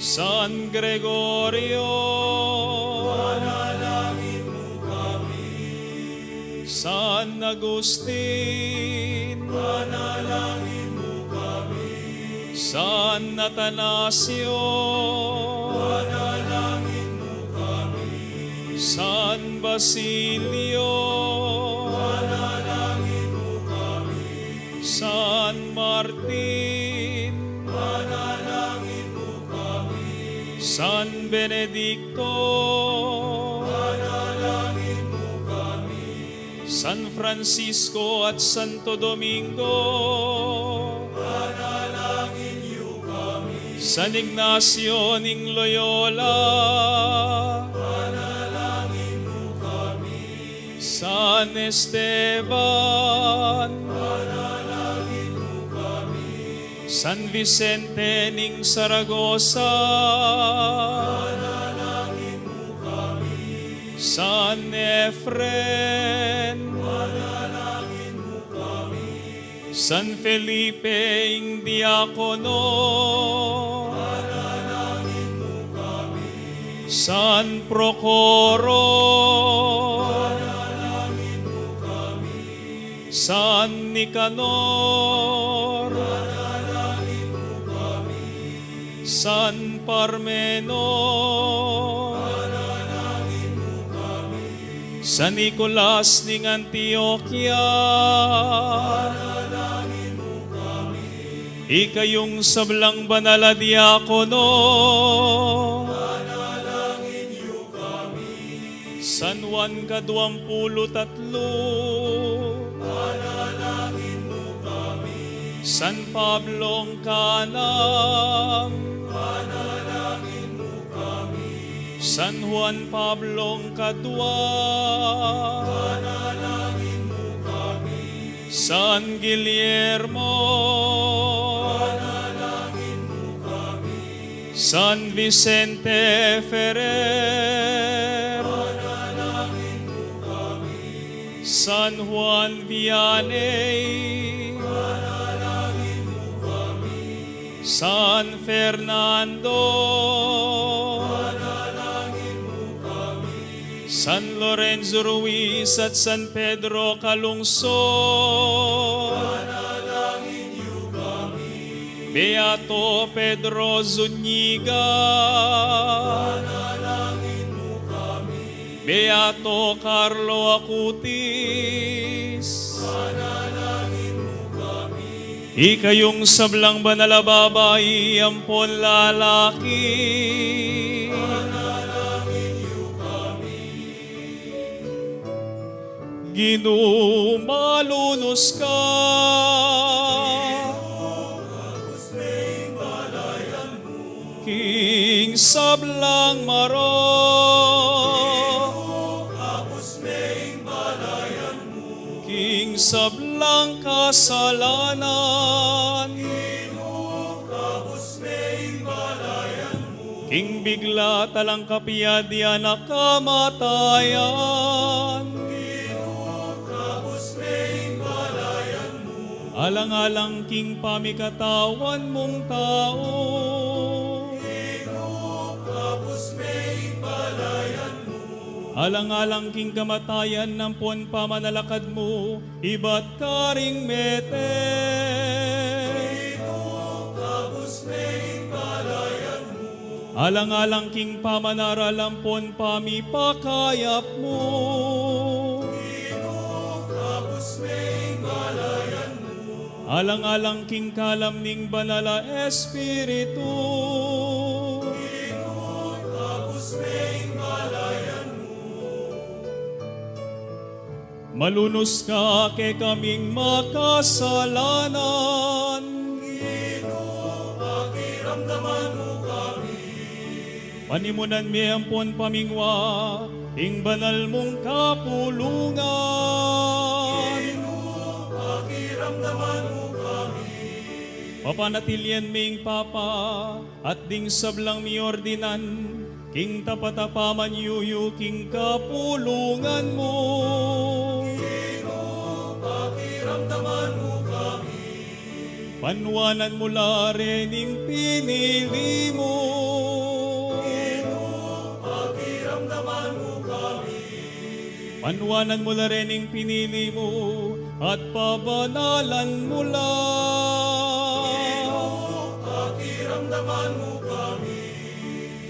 San Gregorio, San Agustin, San Atanasio, San Basilio, San Martin, San Benedicto, San Francisco at Santo Domingo, San Ignacio ning Loyola, San Esteban, San Vicente ning Saragosa, San Efren, San Felipe ing Diakono, San Procoro, San Nicanor, San Parmeno, San Nicolas ning Antioquia, ikayung sablang banal a diakono, San Juan kaduang pulu't atlu, San Pablong kanam, San Juan Pablong kadua, San Guillermo, San Vicente Ferrer, San Juan Vianney, San Fernando, San Lorenzo Ruiz at San Pedro Calungsod, Beato Pedro Zuniga, Beato Carlo Acutis, Ikayung sablang banal a babai ampon lalaki, Ginu, malunus ka king sablang marok, king sablang kasalanan, king bigla talang kapiadian a kamatayan. Alang-alang king pamikatawan mung tau, alang-alang king kamatayan ampon pamanalakad mu ibat karing mete, alang-alang king pamanaral ampon pamipakayap mu, alang-alang king kalam ning Banal a Espiritu, malunus ka kekaming makasalanan. Panimunan mi ampon pamingwa ing banal mung kapulungan. Papanatilian mi ing Papa at ding sablang miordinan king tapat a pamanyuyu king kapulungan mu. Panuanan mu la rening pinili mu. Panuanan mu la rening pinili mu at pabanalan mu la.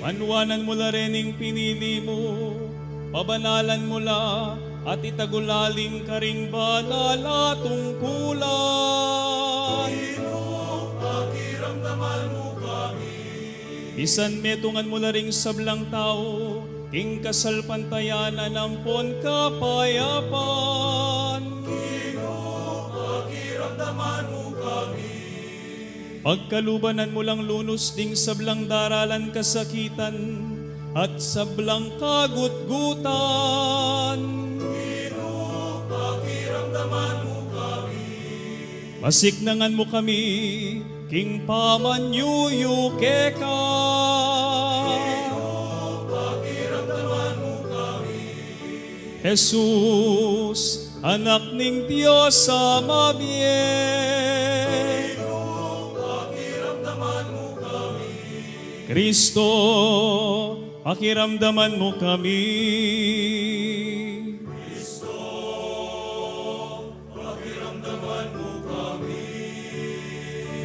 Panuanan mu la rening pinili mu, pabanalan mu la, at itagulaling karing banal a tungkulan. Misan metungan mu la ring sablang tau king kasalpantayanan ampon kapayapan. Pagkalubanan mu lang lunus ding sablang daralan kasakitan at sablang kagutgutan. Masiknangan mu kami king pamanyuyu keka. Jesus, Anak ning Dios a mabie. Kristo, pakiramdaman mu kami.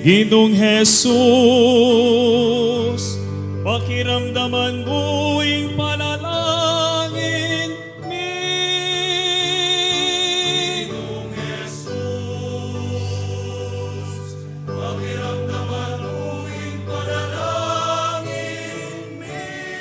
Ginung Jesus, pakiramdaman mu ing panalangin mi. Ginung Jesus, pakiramdaman mu ing panalangin mi.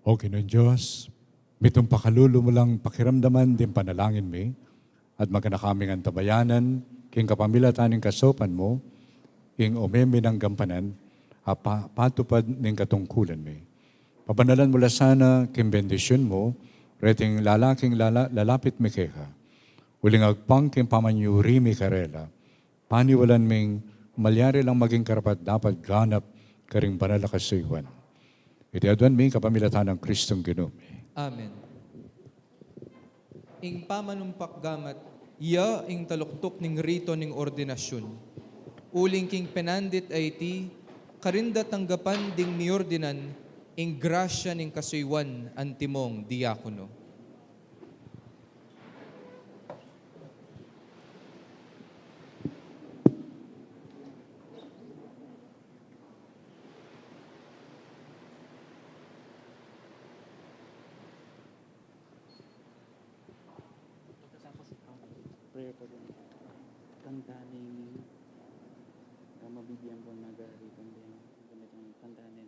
O Ginung Dios, mitung pakalulu mu lang pakiramdaman ding panalangin mi, at maganaka ming antabayanan king kapamilatan ning kasaupan mu, ing ume mi nang gampanan, a pa-, patupad ning katungkulan mi. Pabanalan mu la sana king bendisyun mu reting lalaking lala-, lalapit mi keka. Uling agpang king pamanyuri mi karela, paniwalan ming malyari lang maging karapat-dapat ganap karing banal a kasuyuan. Iti aduan mi kapamilatan nang Kristong Ginu mi. Amen. Ing pamanumpak gamat, ya ing taluktuk ning rito ning ordinasyun. Uling king penandit a iti, karin da tanggapan ding miordinan, Ing grasya ning kasuyuan antimong diakono. Prayer for the Kanta ni, ah, mabibiyang pang nagari, kanta, kanta ni,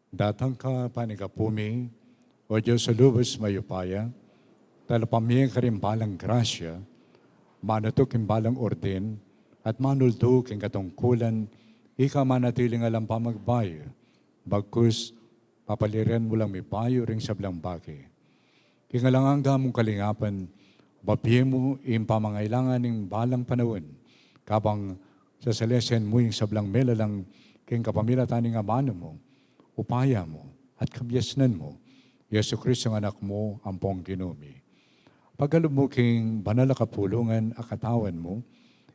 Datang ka panikapu mi, O Dios a lubus mayupaya, talapamie karing balang grasya, manutuk king balang urdin, at manuldu king katungkulan, ika manatiling alang pamagbayu, bagkus papaliran mu lang mipayu ring sablang bage. King alang angga mung kalingapan, babie mu ing pamangailangan ning balang panaun, kabang sasalesen mu ing sablang melalang king kapamilatan ning amanu mu, upaya mu, at kabiasnan mu, Jesucristo a Anak mu, ampong Ginu mi. Pakalub mu king banal a kapulungan a katawan mu,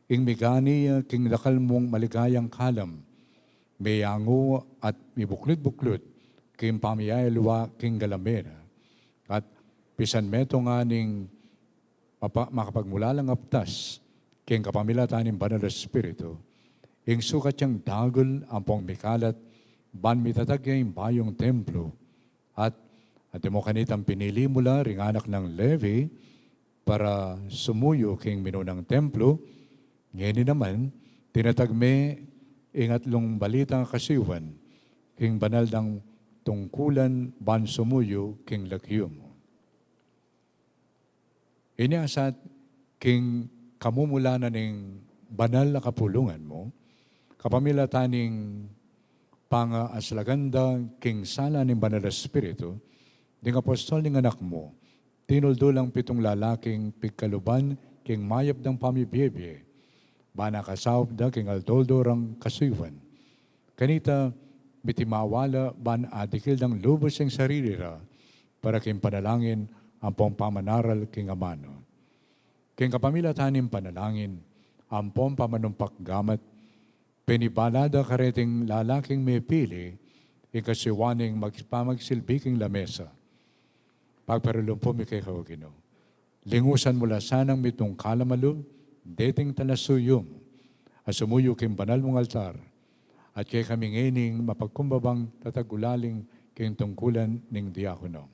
ing migani king dakal mung maligayang kalam, meyangu at mibuklud-buklud king pamiyayaluwa king galame na, at pisan metung ning mapa-, makapagmulalang aptas king kapamilatan ning Banal a Espiritu, ing sukat yang dagul ampong mikalat, ban mitatag ya ing bayung templo, at, at antimo kanitang pinili mu la ring anak nang Levi, para sumuyu king minunang templo, ngeni naman, tinatag me ing atlung balitang kasuyuan, king banal dang tungkulan ban sumuyu king lagyu mu. Ini asat king kamumulanan ning banal a kapulungan mu, kapamilatan ning pangaaslagan da king sala ning Banal a Espiritu, ding apostol ning Anak mu, tinuldu lang pitung lalaking pigkaluban king mayap dang pamibie-bie, ban akasaup da king aldo-aldo rang kasuyuan. Kanita, mitimawa la ban adikil dang lubus ing sarili ra, para king panalangin ampong pamanaral king amanu. King kapamilatan ning panalangin ampong pamanumpak gamat, penibala da kareting lalaking mepili ing kasuyuan ning mag-, pamagsilbi king lamesa. Pagparalumpu mi keka, O Ginu. Lingusan mu la sanang mitung kalam a lub deting talasuyu mu, a sumuyu king banal mung altar, at kekami ngening mapagkumbabang tatagulaling king tungkulan ning diakono.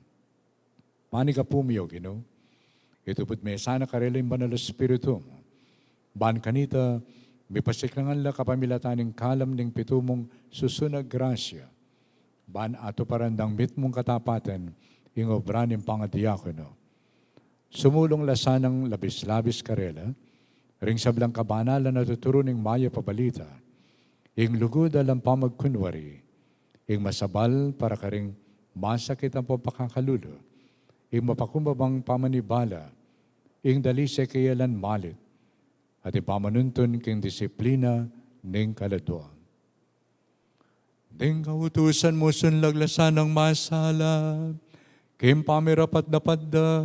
Panikapu mi, O Ginu, itubud me sana karela ing Banal a Espiritu mu, ban kanita mipasiklangan la kapamilatan ning kalam ning pitu mung susun a grasya, ban atuparan dang mitmung katapatan ing obra ning pangadiakono. Sumulung la sanang labis-labis karela ring sablang kabanalan a tuturu ning mayap a balita, ing lugud alang pamagkunwari, ing masabal para karing masakit ampong pakakalulu, ing mapakumbabang pamanibala, ing dalise keng alang malit, at ing pamanuntun king disiplina ning kaladua. Ding kautusan mu sunlag la sanang masala king pamirapat-dapat da,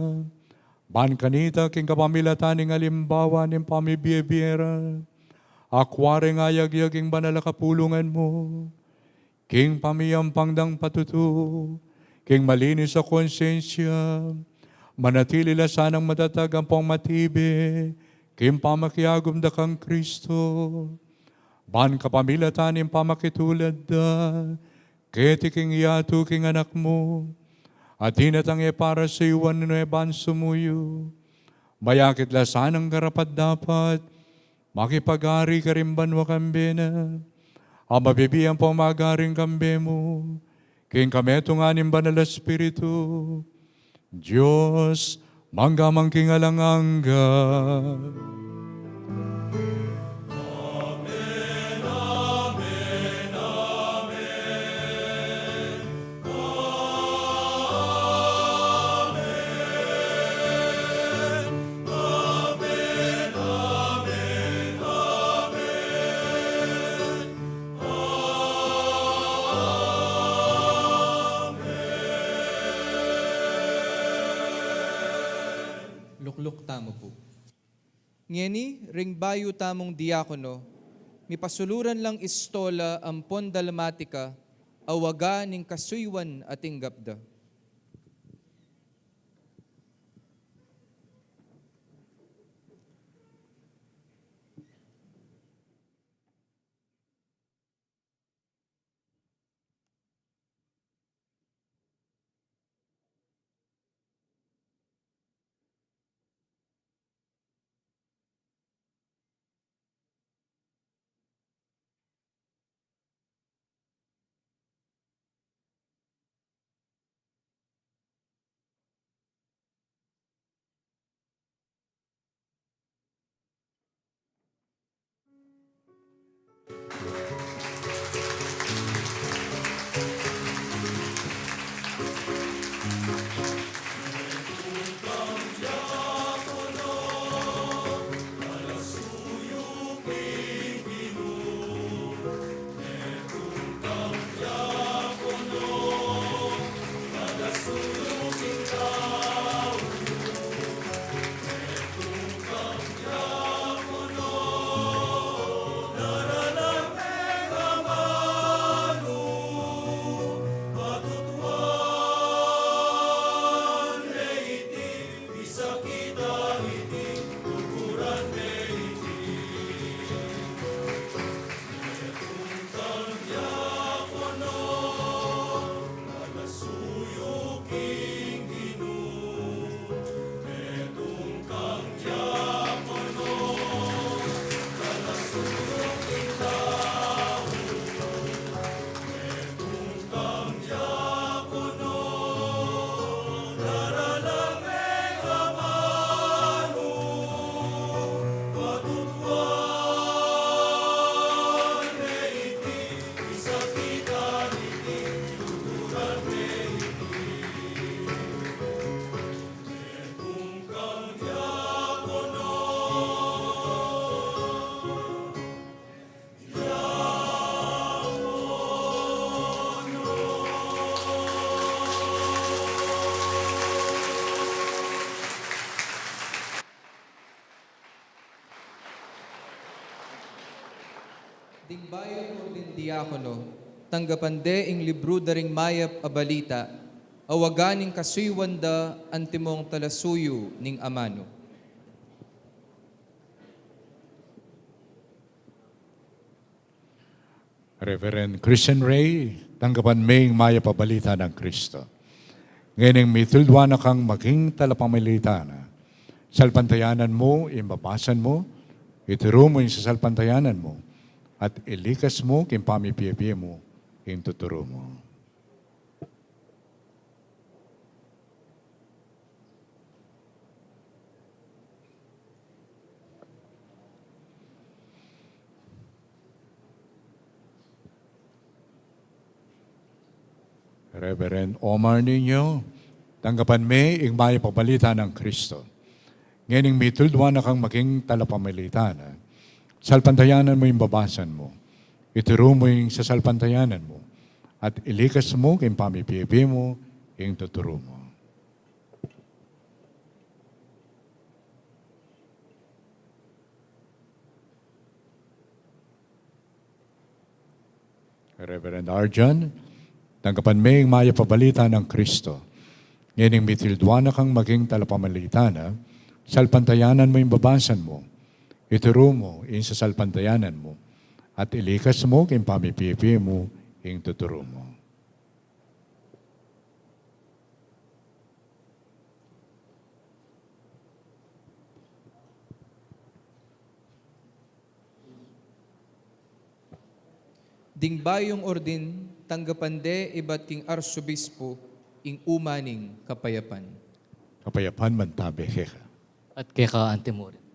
ban kanita king kapamilatan ning alimbawa ning pamibie-bie ra, akua ring ayagyag ing banal a kapulungan mu, king pamiyampang dang patutu, king malinis a konsyensya, manatili la sanang matatag ampong matibe king pamakiagum da kang Kristo. Ban kapamilatan ning pamakitulad da keti king yatu king Anak mu, a dinatang e para suyuan nune ban sumuyu, mayakit la sanang karapat-dapat makipag-ari karing banua kambe na, a mabibie ampong mag-ari kambe mu, king kametungan ning Banal a Espiritu, Dios, mangga man king alang angga. Lukluk tamu pu. Ngeni, ring bayu tamung diakono, mipasuluran lang istola ampon dalmatika, a waga ning kasuyuan a tinggap da. Ding bayu pu ding diakono, tanggapan de ing libru da ring mayap a balita, a waga ning kasuyuan da antimong talasuyu ning amanu. Reverend Christian Ray, tanggapan me ing mayap a balita nang Kristo. Ngening mitulduan na kang maging talapamilita na, salpantayanan mu ing babasan mu, ituru mu ing sasalpantayanan mu, at ilikas mu king pamipie-pie mu ing tuturu mu. Reverend Omar Niño, tanggapan me ing mayap a balita nang Kristo. Ngening mitulduan na kang maging talapamilita na, salpantayanan mu ing babasan mu, ituru mu ing sasalpantayanan mu, at ilikas mu king pamipie-pie mu ing tuturu mu. Reverend Arjan, tanggapan me ing mayap a balita nang Kristo. Ngening mitulduan na kang maging talapamilita na, salpantayanan mu ing babasan mu, ituru mu ing sasalpantayanan mu, at ilikas mu king pamipipi mu ing tuturu mu. Ding bayung ordin, tanggapan de ibat king arsobispo ing umaning kapayapan. Kapayapan mantabe keka. At keka antimurin.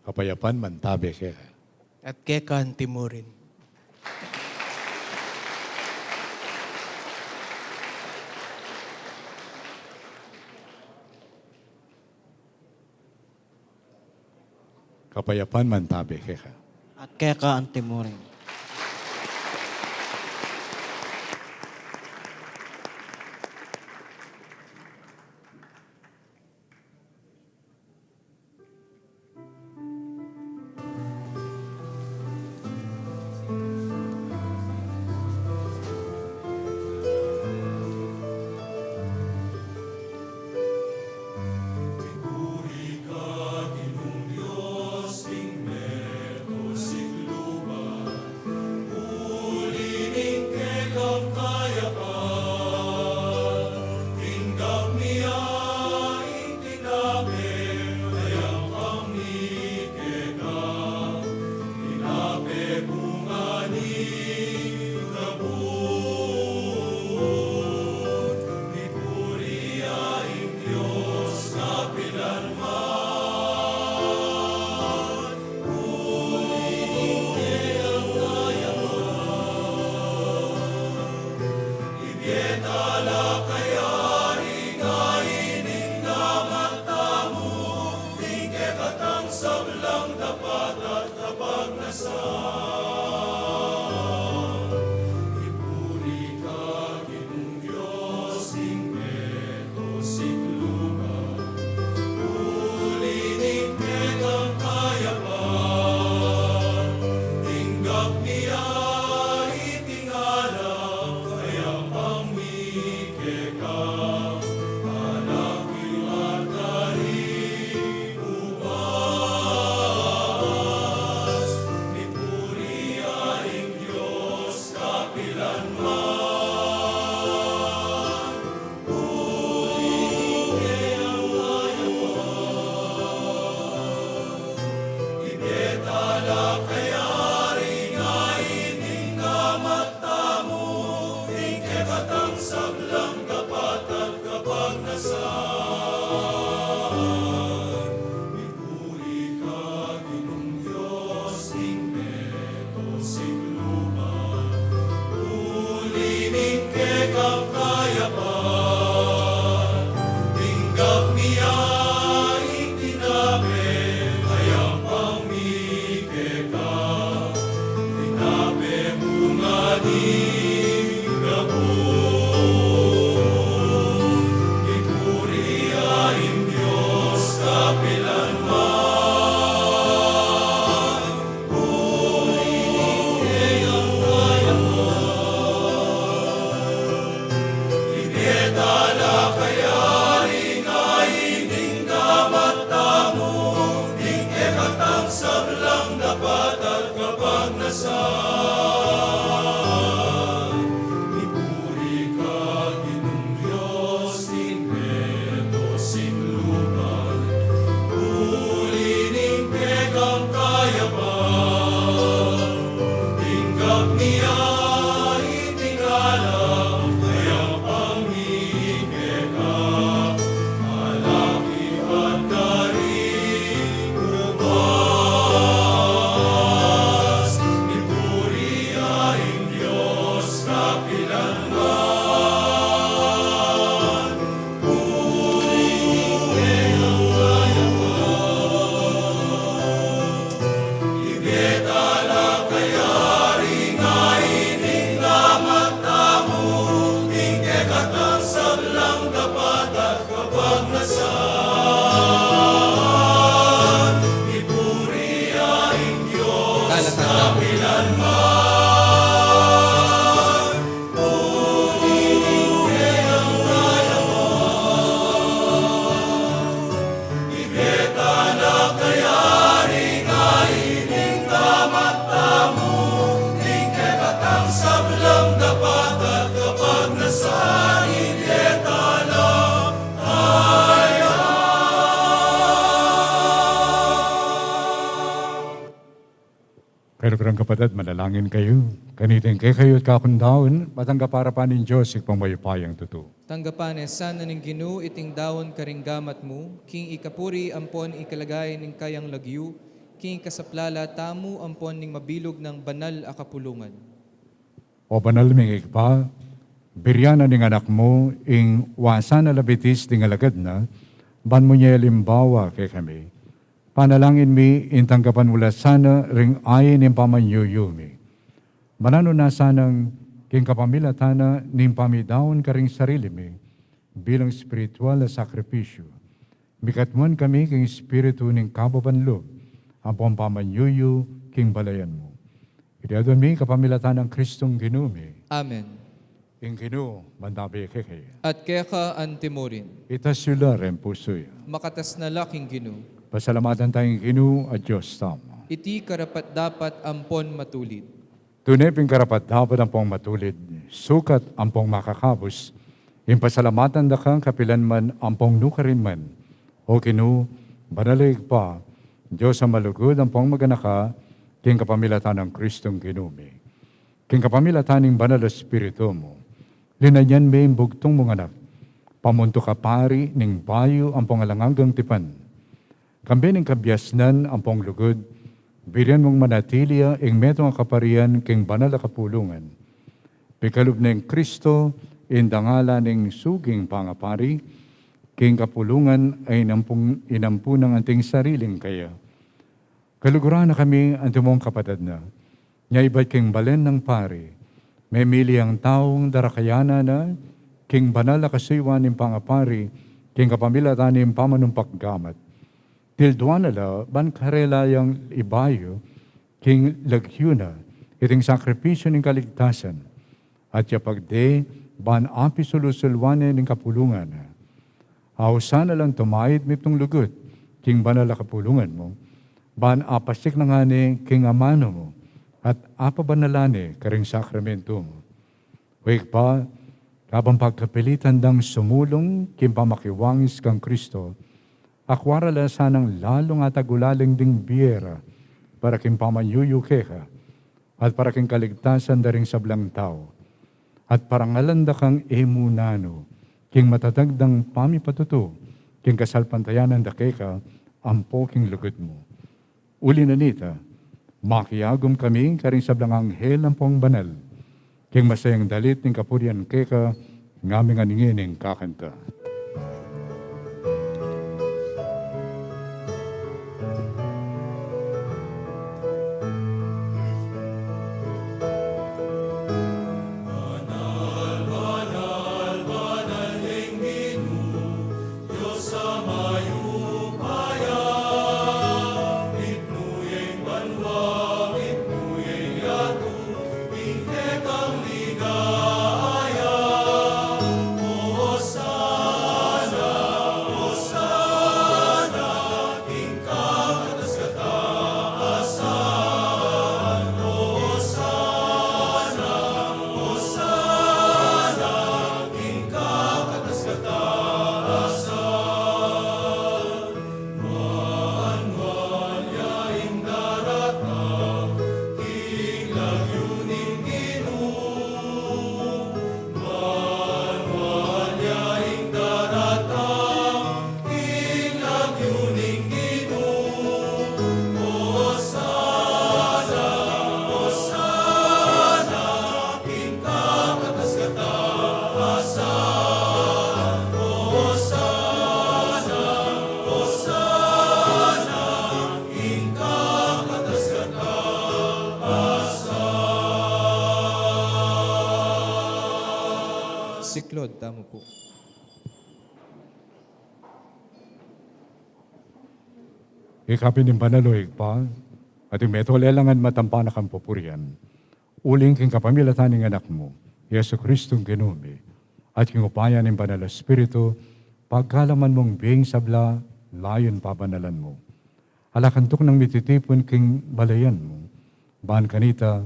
Kapayapan mantabe keka. At keka antimurin. Kapayapan mantabe keka. At keka antimurin. Pero kurang kapatad, manalangin kayu. Kanita ing kekayu at kaku ngan daun, matanggapan na pa ning Dios Ibpang mayupayang tutu. Tanggapan na sana ning Ginu iting daun karing gamat mu, king ikapuri ampon ikaligaya ning kayang lagyu, king ikasaplala tamu ampon ning mabilug nang banal a kapulungan. O banal ming Ibpa, birian na ning Anak mu ing wasan a labitis ding alagad na, ban mu nya alimbawa kekami. Panalangin mi ing tanggapan mu la sana ring ain ning pamanyuyu mi. Mananu na sanang king kapamilatan na ning pamidaun karing sarili mi bilang espiritual a sakripisyu, mikatmuan kami king espiritu ning kababan lub ampong pamanyuyu king balayan mu. Iti adwan mi kapamilatan nang Kristong Ginu mi. Amen. Ing Ginu mantabi kekayu. At keka antimurin. Itas yu la ring pusu yu. Makatas na la king Ginu. Pasalamatan taya ing Ginu a Dios tamu. Iti karapat-dapat ampon matulid. Tune pin karapat-dapat ampong matulid, sukat ampong makakabus, ing pasalamatan da ka kapilan man ampong nukarin man, O Ginu, banal a Ibpa, Dios a malugud ampong maganaka, king kapamilatan nang Kristong Ginu mi. King kapamilatan ning Banal a Espiritu mu, linanyan me ing bugtung mung Anak pamuntuk a pari ning bayu ampong alang anggang tipan. Kambe ning kabiasnan ampong lugud, birian mung manatili ya ing metung a kaparian king banal a kapulungan. Pikalub neng Kristo ing dangalan ning suging pangapari king kapulungan a inampun, inampunan anting sariling kaya. Kaluguran na kami antimong kapatad na, nya ibat king balen nang pari, memili yang taung darakayanan na king banal a kasuyuan ning pangapari king kapamilatan ning pamanumpak gamat. Tilduan na la ban karela yang ibayu king lagyu na iting sakripisyu ning kaligtasan, at ya pagde ban apisulu-suluan ne ning kapulungan na. Ausan na lang tumaid mitmung lugud king banal a kapulungan mu, ban apasik na ngana king amanu mu, at apabanalan ne karing sakramentu mu. O Ibpa, kabang pagkapilitan dang sumulung king pamakiwangis kang Kristo, akua ra la sanang lalung atagulaling ding bie ra para king pamanyuyu keka, at para king kaligtasan da ring sablang tau, at parangalan da kang e mu nanu king matatag dang pamipatutu king kasalpantayanan da keka ampo king lugud mu. Uli na nita, makiagum kami karing sablang anghel ampong banal king masayang dalit ning kapurian keka, ngaming ngeni ing kakanta. Siklaud tamu pu. Ika pin ing banal, o Ibpa, at ing metung a lelang at matampan a kapupurian, uling king kapamilatan ning Anak mu, Jesucristo, ing Ginu mi, at king upaya ning Banal a Espiritu, pagkalaman mung bie ing sabla, layun pabanalan mu. Ala kang tuknang mititipun king balayan mu, ban kanita,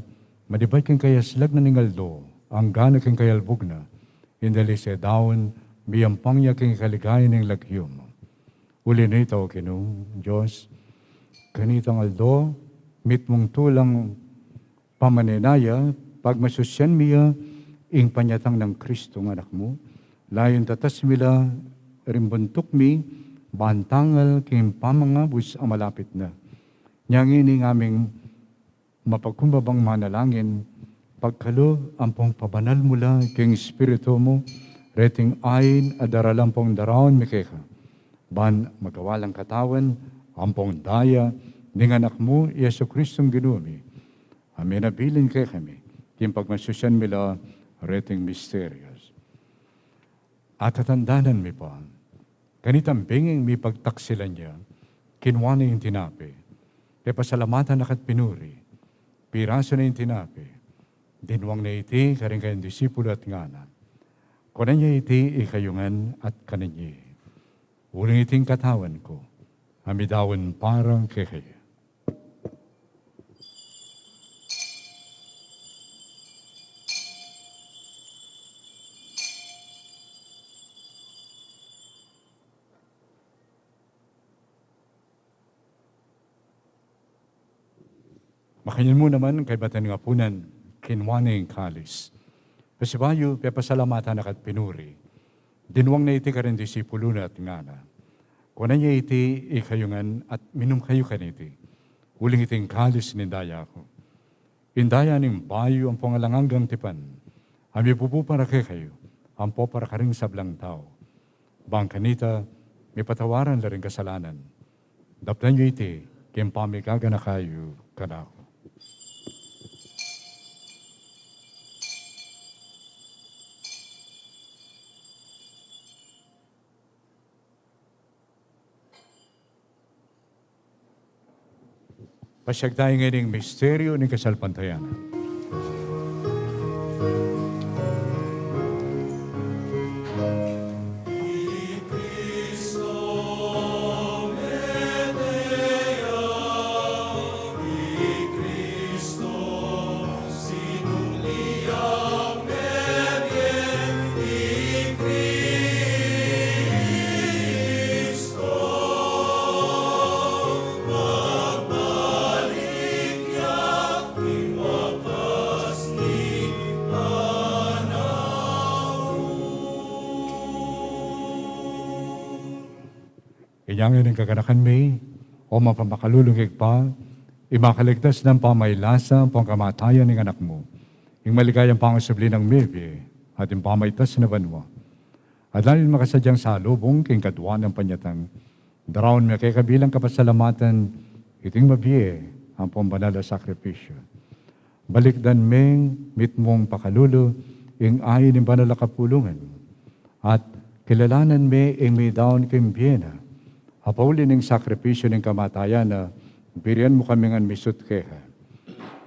manibat king kayaslag na ning aldo, angga na king kayalbug na, ing dalise daun, miyampang ya king kaligayan ning lagyu mu. Uli na nita, o Ginu, Dios, kanitang aldo, mitmung tulang Pamanenaya, pagmasusyan mi ya ing panyatang nang Kristong Anak mu, layun tatas mi la ring buntuk mi, ban tangal king pamangabus a malapit na. Nya ngeni ngaming mapagkumbabang manalangin, pagkalub ampong pabanal mu la king Espiritu mu reting ain a daralan pong daraun mi keka, ban magawa lang katawan ampong daya ning Anak mu, Jesu-Kristong Ginu mi, a menabilin kekami king pagmasusyan mi la reting misterios. At tatandanan mi pa, kanitang bengeng mipagtaksilan ya, kinua ne ing tinape, pepasalamatan na ka't pinuri, pirasu ne ing tinape, dinwang ne iti karing kayang disipulu at ngana: Kunan ye iti ikayu ngan at kanan ye, uling iti ing katawan ku, a midaun para kekayu. Makanyan mu naman, kaybat ning apunan, kinua ne ing kalis, pasibayu pepasalamatan na ka't pinuri, dinwang ne iti karing disipulu na at ngana: Kunan ye iti ikayu ngan at minum kayu kaniti, uling iti ing kalis ning daya ku, ing daya ning bayu ampong alang anggang tipan, a mibubu para kekayu ampo para karing sablang tau, bang kanita mipatawaran la ring kasalanan. Daptan yu iti king pamiganaka yu kanaku. Pasiag tamu ngeni ing misteryu ning kasalpantayanan. Inya ngeni ing kaganakan mi, o mapamakalulung Ibpa, ing makaligtas nang pamailasa ampong kamatayan ning Anak mu, ing maligayang pangasubli nang mebie, at ing pamaitas na banua. At lalung makasadyang salubung king kadua nang panyatang, daraun mi keka bilang kapasalamatan iting mabie ampong banal a sakripisyu. Balikdan meng mitmung pakalulu ing ain ning banal a kapulungan, at kilalanan me ing midaun king bie na, a pauli ning sakripisyu ning kamatayan na, birian mu kami ngan misut keka.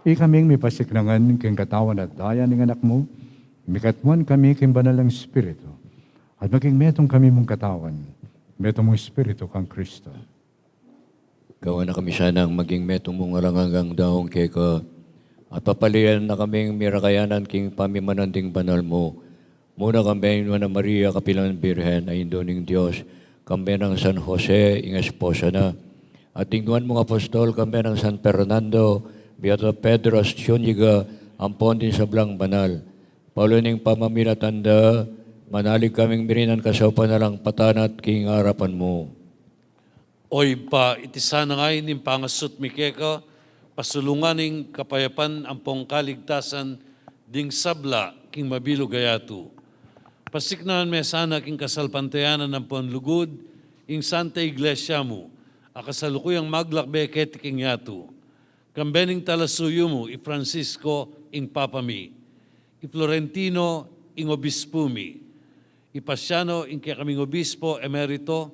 Ikaming mipasiknangan king katawan at daya ning Anak mu, mikatmuan kami king banal a Espiritu, at maging metung kami mung katawan, metung mung Espiritu kang Kristo. Gawan na kami sanang maging metung mung alang anggang daun keka, at papalian na kaming mirakayanan king pamimanan ding banal mu. Muna kambe nang Nuan a Maria, kapilan Birhen, a Indu ning Dios, kambe nang San Jose, ing esposa na, at ding nuan mung apostol, kambe nang San Fernando, Beato Pedro, Zuniga, ampon ding sablang banal. Pauli ning pamamilatan da, manalig kaming mirinan kasaupan alang patana't king arapan mu. O Ibpa, iti sana ngeni ing pangasut mi keka, pasulungan ing kapayapan ampong kaligtasan ding sabla king mabilug a yatu. Pasiknangan me sana king kasalpantayanan ampong lugud ing Santa Iglesia mu, a kasalukuyang maglakbe keti king yatu. Kambe ning talasuyu mu, i Francisco, ing Papa mi, i Florentino, ing Obispu mi, i Pasiano, ing kekaming Obispo Emerito,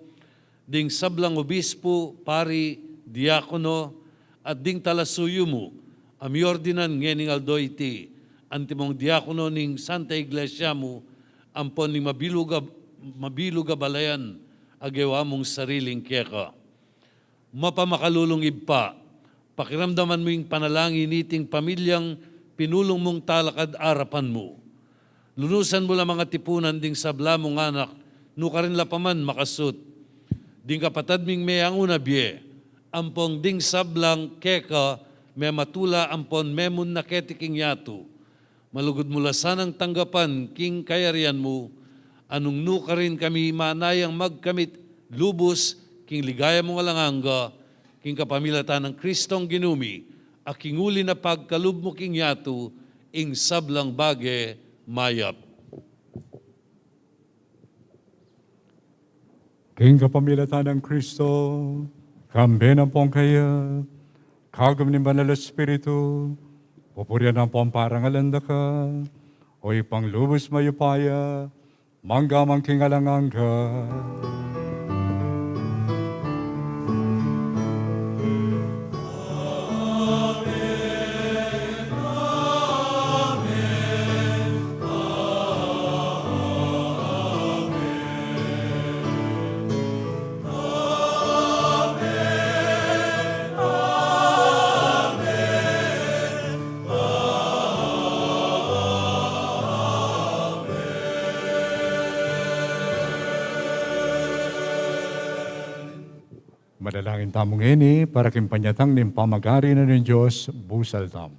ding sablang obispu, pari, diakono, at ding talasuyu mu, a miordinan ngening aldo iti, antimong diakono ning Santa Iglesia mu, ampon ning mabilug a, mabilug a balayan, a gewa mung sariling keka. Mapamakalulung Ibpa, pakiramdaman mu ing panalangin niting pamilyang pinulung mung talakad arapan mu. Lunusan mu la mang atipunan ding sabla mung anak, nukarin la pa man makasut. Ding kapatad ming meangu na bie, ampong ding sablang keka mematula ampon memunaketi king yatu. Malugud mu la sanang tanggapan king kayarian mu, anung nu karin kami manayang magkamit lubus king ligaya mung alang angga, king kapamilatan nang Kristong Ginu mi, a king uli na pagkalub mu king yatu ing sablang bage mayap. King kapamilatan nang Kristo, kambe na pong kaya, kagum ning Banal a Espiritu, pupurian na pong parangalan da ka, o Ibpang lubus mayupaya, mangga man king alang angga. Manalangin tamu ngeni para king panyatang ning pamagari na ning Dios, busal tamu.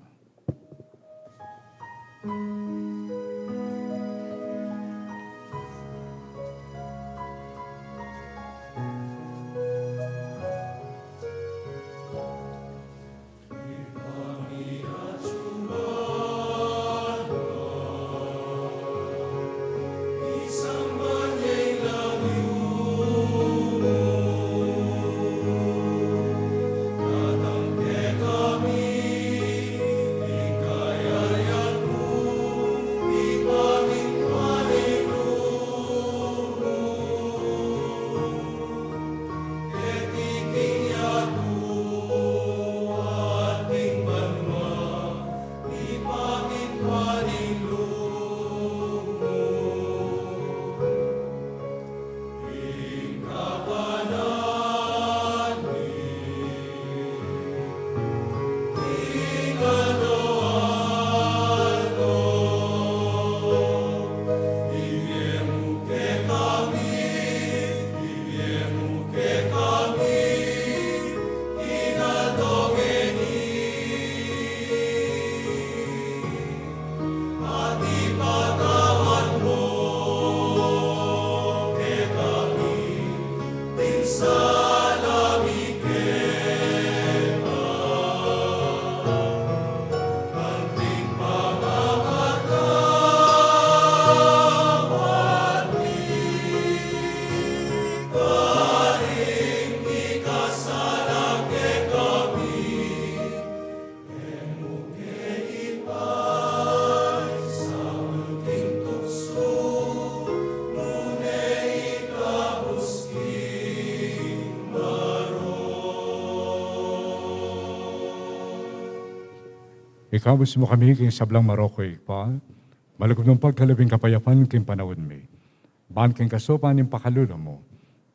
Ikabus mu kami king sablang marok, o Ibpa, malugud mung pagkalub ing kapayapan king panaun mi. Ban king kasupan ning pakalulu mu,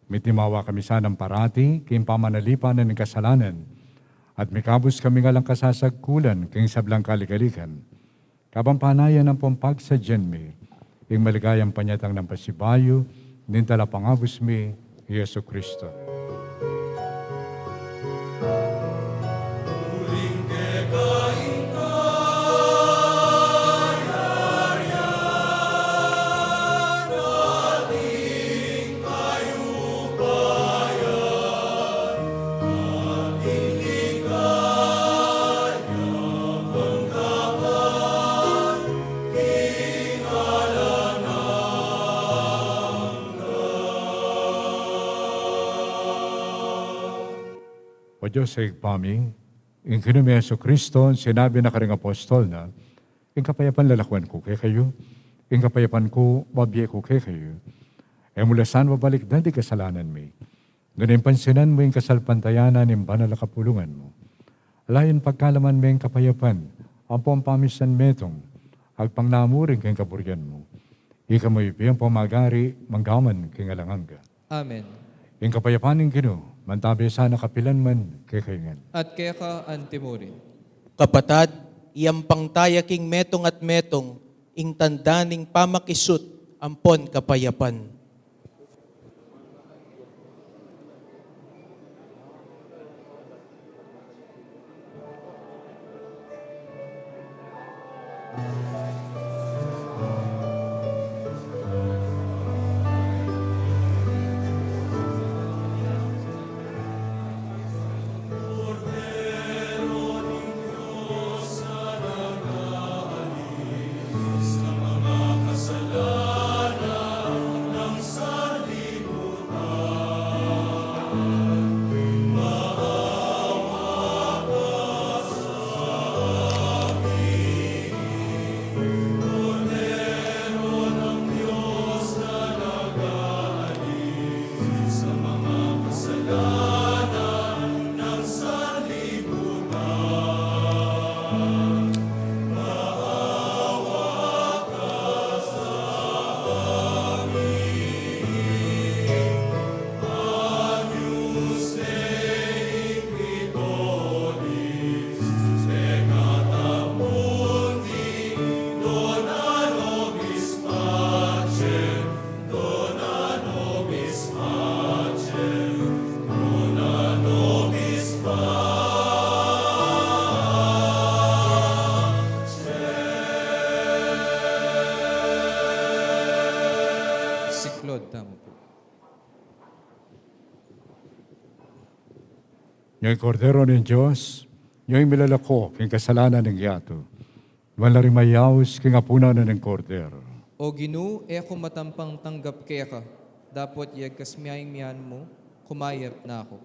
mitimawa kami sanang parati king pamanalipan na ning kasalanan, at mikabus kami ngan lang kasasagkulan king sablang kaligaligan. Kabang panayan ampong pagsadyan mi ing maligayang panyatang nang pasibayu ning Talapangabus mi, Jesucristo. O Dios a Ibpa mi, ing Ginu ming Jesucristo, sinabi na karing apostol na, ing kapayapan lalakuan ku kekayu, ing kapayapan ku bibie ku kekayu. E mu la sana babalikdan ding kasalanan mi, nune pansinan mu ing kasalpantayanan ning banal a kapulungan mu. Ala yang pagkalaman me ing kapayapan ampong pamisan metung, agpang na murin king kaburian mu. Ika mu ibie ampong magari mangga man king alang angga. Amen. Ing kapayapan ning Ginu, mantabi sana kapilan man kekayu ngan. At keka antimurin. Kapatad, iyampang taya king metung at metung ing tanda ning pamakisut ampon kapayapan. Ing Kordero ning Dios, ing milalako king kasalanan ning yatu. Iban la ring mayaus king apunan ning Kordero. O Ginu, e ku matampang tanggap keka, dapot yagkas me ing mian mu, kumayap na ku.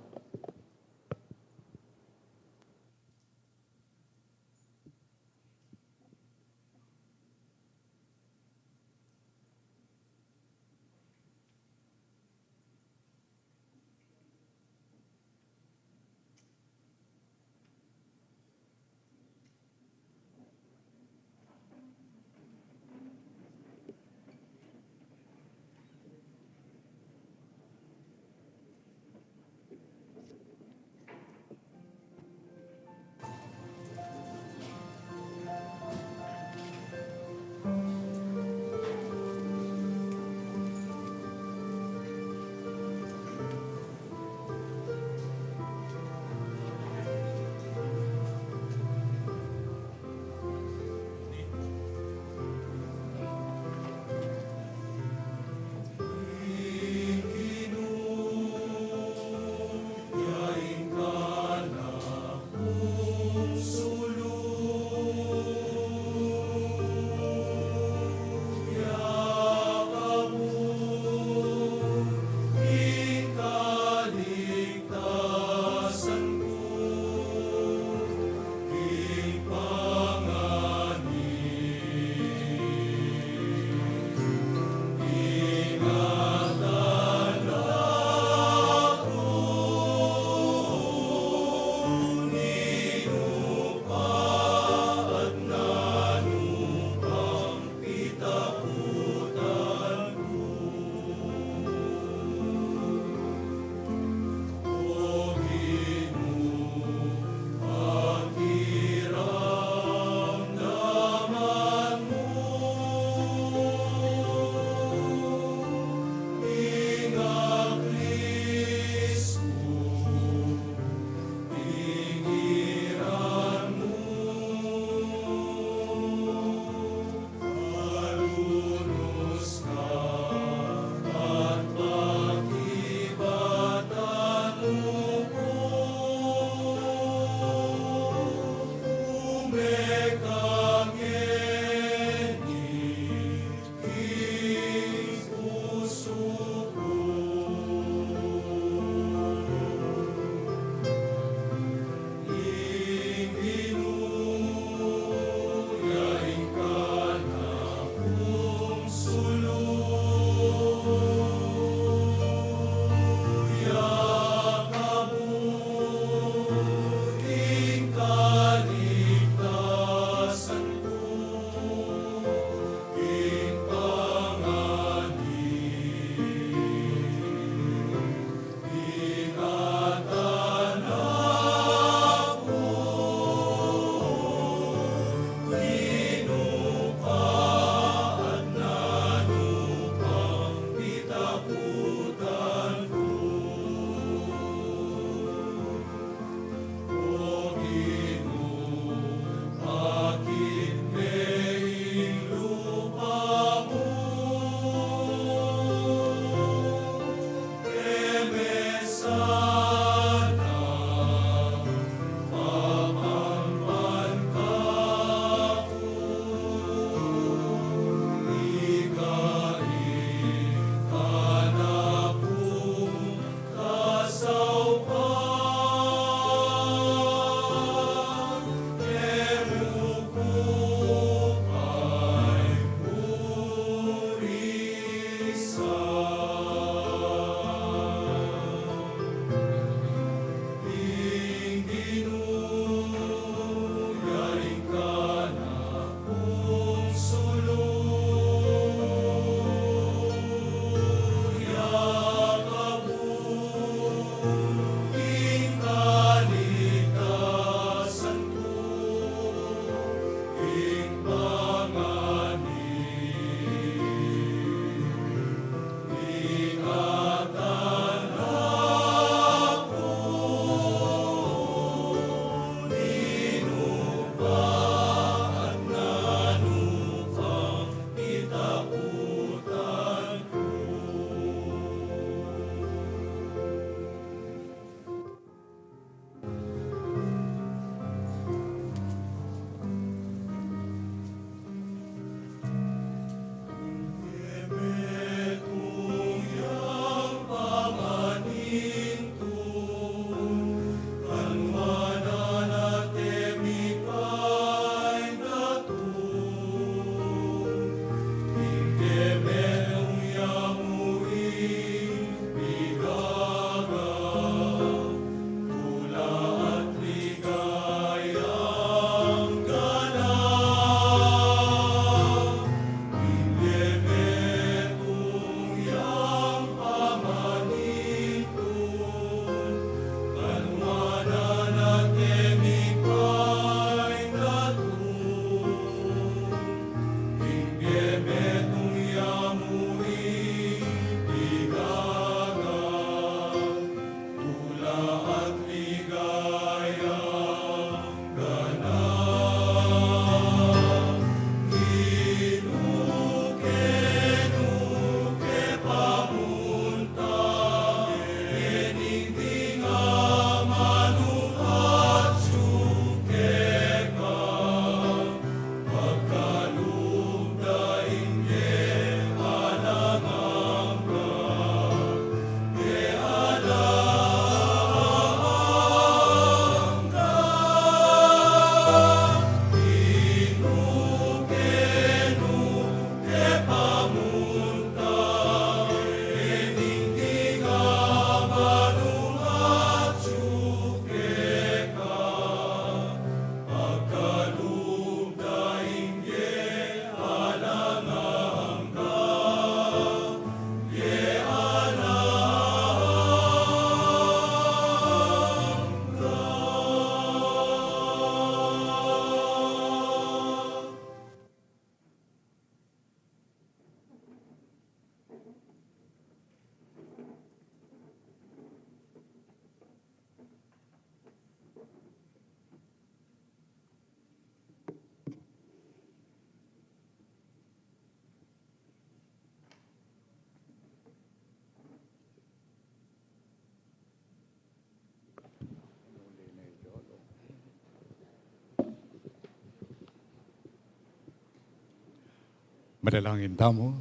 Manalangin tamu.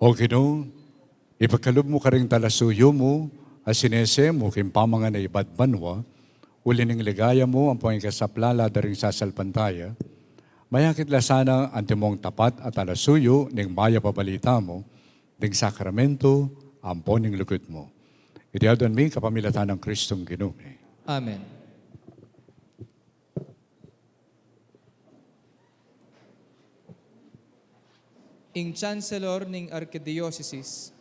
O Ginu, ipagkalub mu karing talasuyu mu a sinese mu king pamangan a ibat banua, uli ning ligaya mu ampong ikasaplala da ring sasalpantaya, mayakit la sana antimong tapat a talasuyu ning mayap a balita mu, ding sakramento ampo ning lugud mu. Iti aduan mi kapamilatan nang Kristong Ginu mi. Amen. Ing Chancellor ning Arkidiosesis,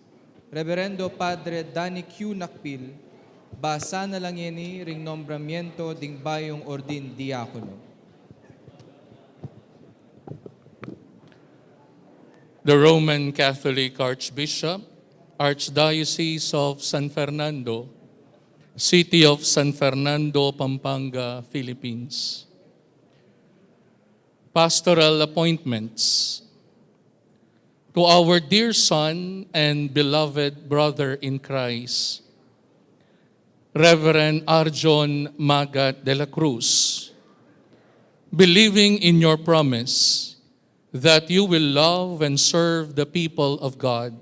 Reverendo Padre Danny Q. Nakpil, basa na la ngeni ring nombramiento ding bayung ordin diakono. The Roman Catholic Archbishop, Archdiocese of San Fernando, City of San Fernando, Pampanga, Philippines. Pastoral appointments. To our dear son and beloved brother in Christ, Reverend Arjon Magat de la Cruz, believing in your promise that you will love and serve the people of God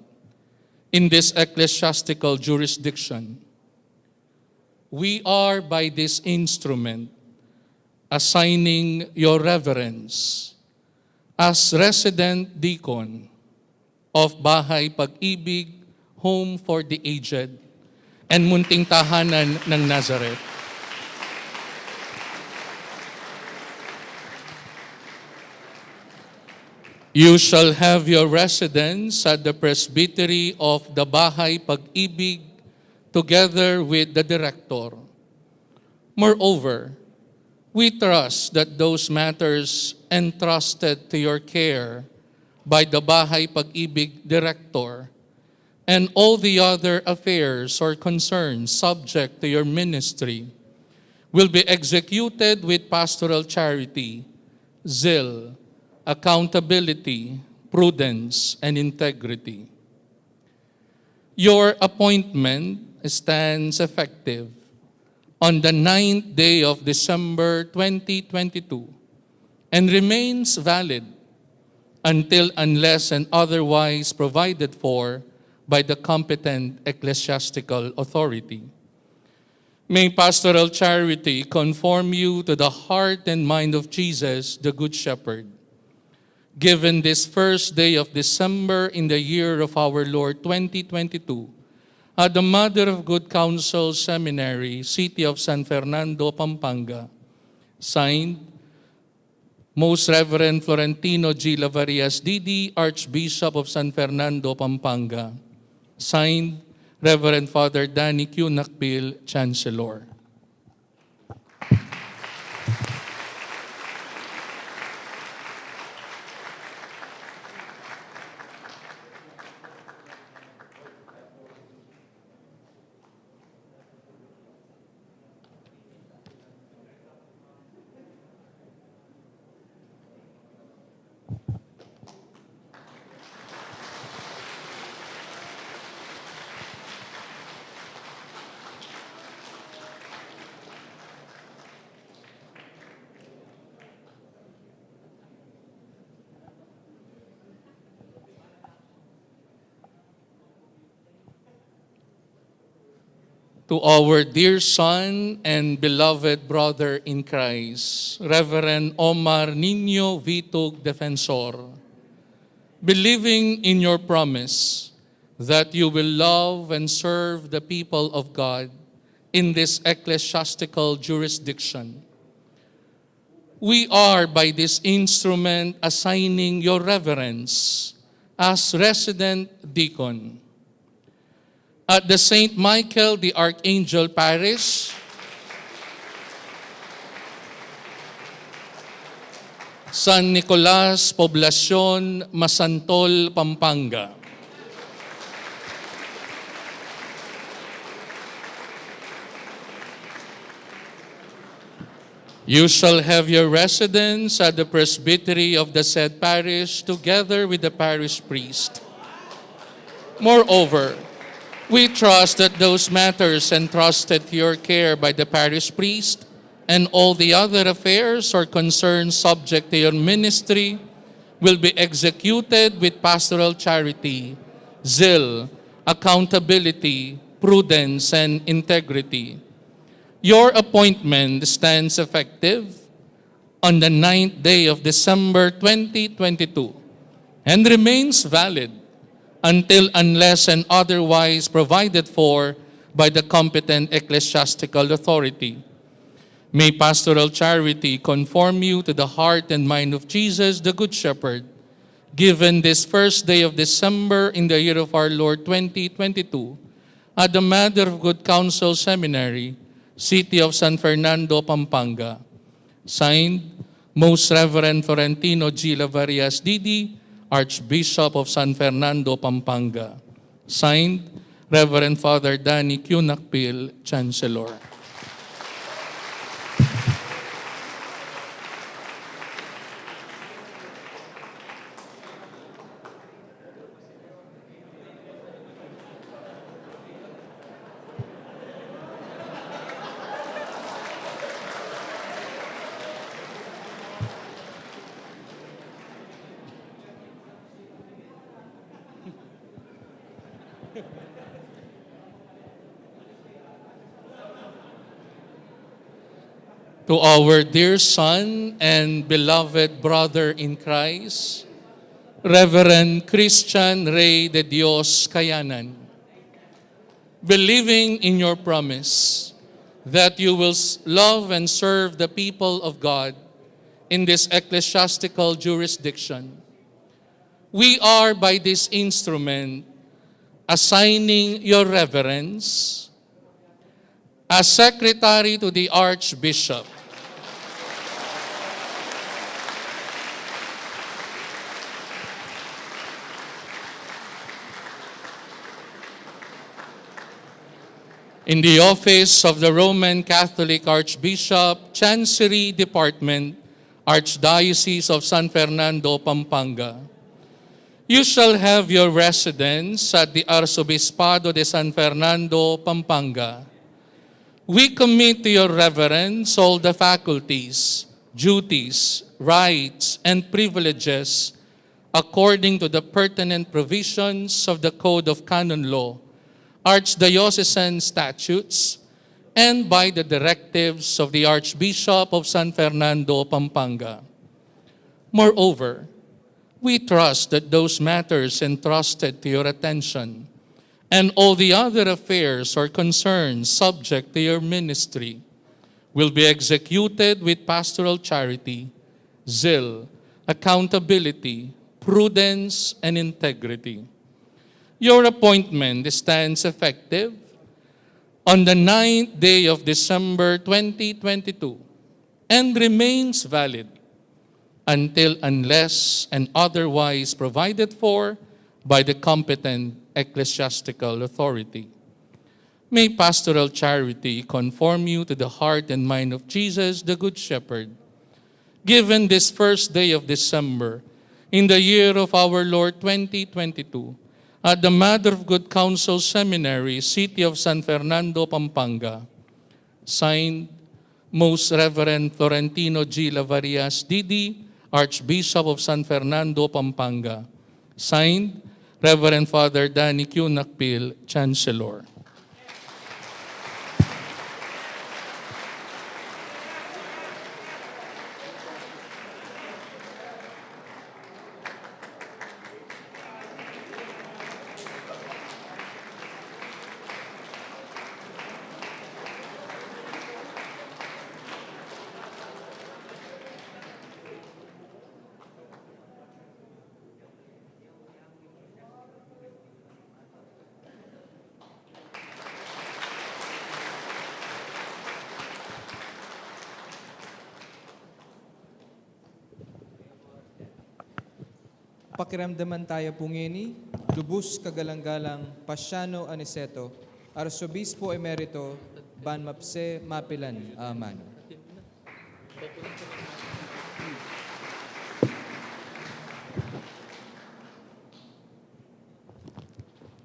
in this ecclesiastical jurisdiction, we are by this instrument assigning your reverence as resident deacon of Bahay Pag-ibig Home for the Aged and Munting Tahanan ng Nazareth. You shall have your residence at the presbytery of the Bahay Pag-ibig together with the director. Moreover, we trust that those matters entrusted to your care by the Bahay Pag-ibig director and all the other affairs or concerns subject to your ministry will be executed with pastoral charity, zeal, accountability, prudence, and integrity. Your appointment stands effective on the ninth day of December twenty twenty-two and remains valid until, unless and otherwise provided for by the competent ecclesiastical authority. May pastoral charity conform you to the heart and mind of Jesus, the Good Shepherd. Given this first day of December in the year of our Lord twenty twenty-two, at the Mother of Good Counsel Seminary, City of San Fernando, Pampanga. Signed, Most Reverend Florentino G. Lavarias, D D, Archbishop of San Fernando, Pampanga. Signed, Reverend Father Danny Q. Nakpil, Chancellor. To our dear son and beloved brother in Christ, Reverend Omar Nino Vitug Defensor, believing in your promise that you will love and serve the people of God in this ecclesiastical jurisdiction, we are by this instrument assigning your reverence as resident deacon at the Saint Michael the Archangel Parish, San Nicolas, Poblacion, Masantol, Pampanga. You shall have your residence at the presbytery of the said parish, together with the parish priest. Moreover, we trust that those matters entrusted to your care by the parish priest and all the other affairs or concerns subject to your ministry will be executed with pastoral charity, zeal, accountability, prudence, and integrity. Your appointment stands effective on the ninth day of December twenty twenty-two and remains valid until, unless and otherwise provided for by the competent ecclesiastical authority. May pastoral charity conform you to the heart and mind of Jesus, the Good Shepherd, given this first day of December in the year of our Lord twenty twenty-two, at the Mother of Good Counsel Seminary, City of San Fernando, Pampanga. Signed, Most Reverend Florentino G. Lavarias D D, Archbishop of San Fernando, Pampanga. Signed, Reverend Father Danny Q. Nakpil, Chancellor. To our dear son and beloved brother in Christ, Reverend Christian Rey de Dios Kayanan, believing in your promise that you will s- love and serve the people of God in this ecclesiastical jurisdiction, we are by this instrument assigning your reverence as secretary to the Archbishop. In the office of the Roman Catholic Archbishop, Chancery Department, Archdiocese of San Fernando, Pampanga. You shall have your residence at the Arzobispado de San Fernando, Pampanga. We commit to your reverence all the faculties, duties, rights, and privileges according to the pertinent provisions of the Code of Canon Law, Archdiocesan statutes, and by the directives of the Archbishop of San Fernando, Pampanga. Moreover, we trust that those matters entrusted to your attention and all the other affairs or concerns subject to your ministry will be executed with pastoral charity, zeal, accountability, prudence, and integrity. Your appointment stands effective on the ninth day of December twenty twenty-two and remains valid until, unless and otherwise provided for by the competent ecclesiastical authority. May pastoral charity conform you to the heart and mind of Jesus, the Good Shepherd, given this first day of December, in the year of our Lord twenty twenty-two, at the Mother of Good Counsel Seminary, City of San Fernando, Pampanga. Signed, Most Reverend Florentino G. Lavarias, D D, Archbishop of San Fernando, Pampanga. Signed, Reverend Father Danny Q. Nakpil, Chancellor. Pakiramdaman taya pu ngeni, lubus kagalang-galang Paciano Aniceto, Arsobispo Emerito, ban mapse mapilan a amanu.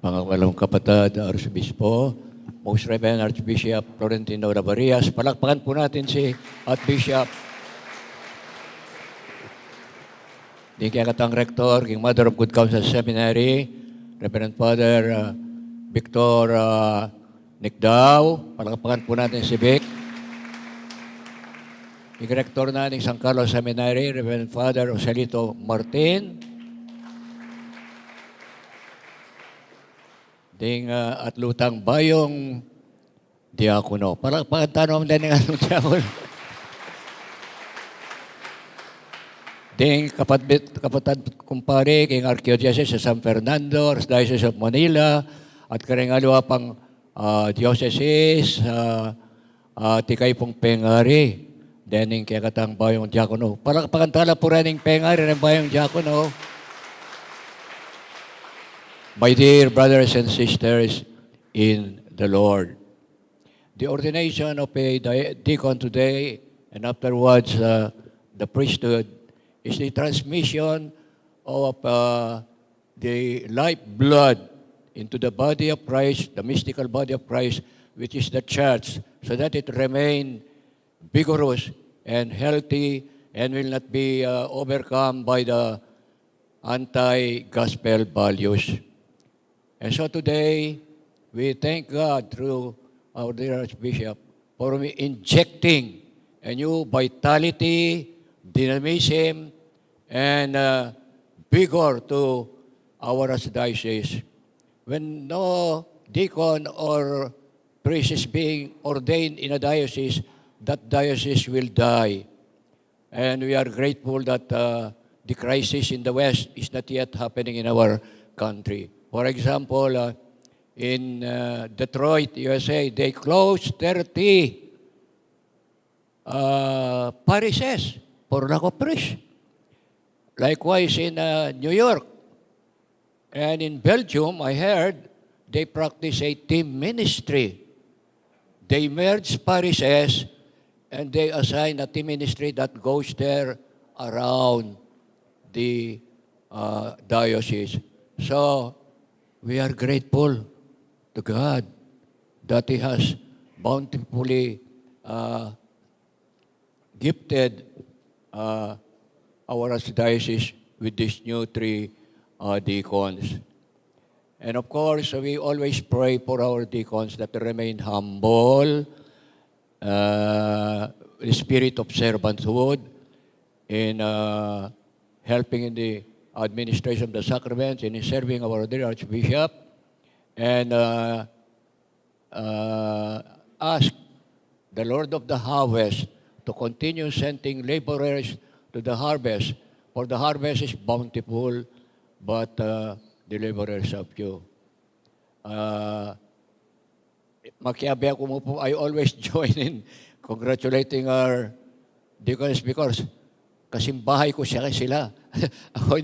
Mga kapatad, Arsobispo, Most Reverend Archbishop Florentino Rabarias. Palakpakan po natin si Archbishop. Ding kekatang Rector king Mother of Good Counsel Seminary, Reverend Father, uh, Victor, uh, Nicdao. Palakpakan po natin si Vic. Ing Rector na ning San Carlos Seminary, Reverend Father Joselito Martin. Ding, ah, atlu tang bayung diakono. Palakpakan tana naman ding atlung diakono. Ding kapatbit, kapatad kumpare king Archdiocese of San Fernando, Archdiocese of Manila, at kareng aliwa pang, ah, dioceses, ah, ah, tikang pengari. Dening kekatang bayung diakono. Palakpakan tala pu ring pengari ning bayung diakono. My dear brothers and sisters in the Lord, the ordination of a di-, deacon today and afterwards, uh, the priesthood is the transmission of, uh, the lifeblood into the body of Christ, the mystical body of Christ, which is the church, so that it remain vigorous and healthy and will not be, uh, overcome by the anti-gospel values. And so today, we thank God through our dear Archbishop for injecting a new vitality, dynamism, and, uh, vigor to our archdiocese. When no deacon or priest is being ordained in a diocese, that diocese will die. And we are grateful that, uh, the crisis in the West is not yet happening in our country. For example, uh, in, uh, Detroit, U S A, they closed thirty, uh, parishes for lack of priests. Likewise in, uh, New York and in Belgium, I heard they practice a team ministry. They merge parishes and they assign a team ministry that goes there around the, uh, diocese. So, we are grateful to God that He has bountifully, uh, gifted, uh, our archdiocese with these new three, uh, deacons. And of course, we always pray for our deacons that they remain humble, uh, the spirit of servanthood in, uh, helping in the administration of the sacraments and in serving our dear Archbishop. And, uh, uh, ask the Lord of the harvest to continue sending laborers to the harvest, for the harvest is bountiful, but, uh, the laborers are few. Uh, makiabe ku mu pu, I always join in congratulating our deacons because kasimbahay ku sila. Ako,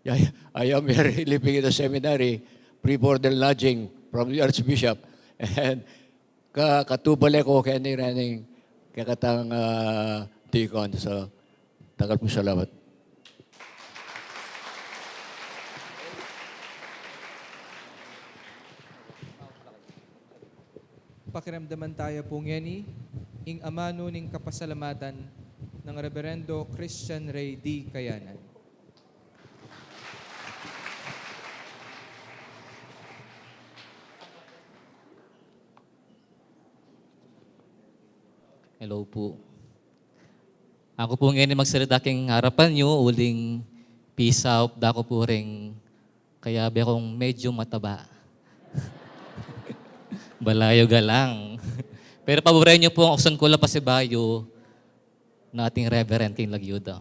I, I am here living in the seminary, free board and lodging from the Archbishop. And ka-, katubale ku keni rening kekatang, ah, deacon. So, dakal pung salamat. Pakiramdaman taya pu ngeni ing amanu ning kapasalamatan nang Reberendo Christian Ray D. Kayanan. Hello pu. Aku pu ngeni magsalita king arapan yu, uling peace out da ku pu ring kayabe kung medyo mataba. Balayo galang. Pero paburen yu pu, ang uksan ku la pasibayu na ating Reverend king lagyu da.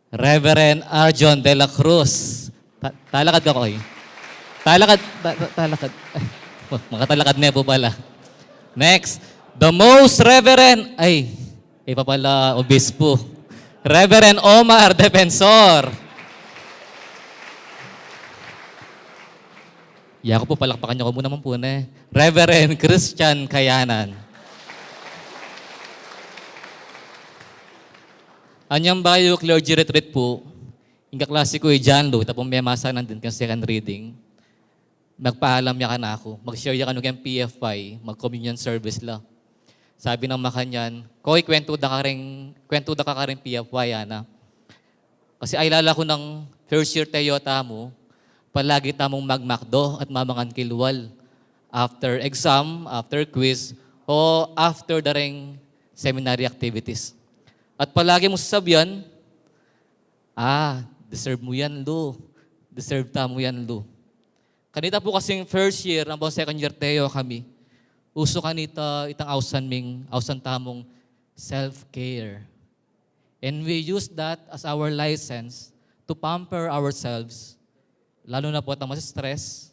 Reverend Arjon de la Cruz. Ta-, talakad ka, Koy. Talakad, ta-, ta-, talakad. Ay, makatalakad ne pu pala. Next, the most Reverend, ay, iba pala, Obispo. Reverend Omar Defensor. Yaku pu, palakpakan yu ku mu naman pu, ne. Reverend Christian Kayanan. Anyang bayu clergy retreat pu, ing kaklasi ku i John Lou, ita pung memasanan din keng second reading. Magpaalam ya kanaku, mag-share ya kanu keng P F Y, mag-communion service la. Sabi nang makanyan, "Koy, kwentu da ka ring, kwentu da ka karing P F Y, ana. Kasi ailala ku nang first year teyo tamu, palagi tamung magmakdo at mamangan kilwal after exam, after quiz, o after da ring seminary activities. At palagi mung sasabian, 'Ah, deserve mu yan, Lu. Deserve tamu yan, Lu.'" Kanita pu kasing first year ampong second year teyo kami, usu kanita itang ausan ming, ausan tamung self-care. And we use that as our license to pamper ourselves, lalu na pu itang ma-stress,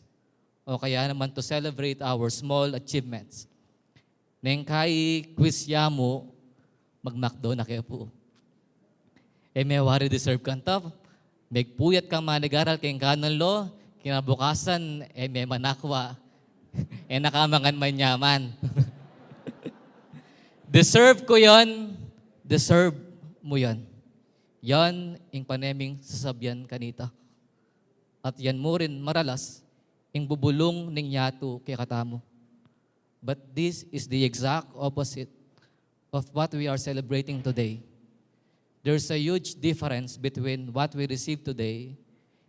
o kaya naman to celebrate our small achievements. Neng kai quiz ya mu, magmakdo na ke pu. E me wari deserve kanta, megpuyat kang manigaral keng canon law, kinabukasan, e me manakwa, e na ka mangan manyaman. Deserve ku yan, deserve mu yan. Yan ing pane ming sasabian kanita. At yan mu rin maralas ing bubulung ning yatu kekatamu. But this is the exact opposite of what we are celebrating today. There's a huge difference between what we receive today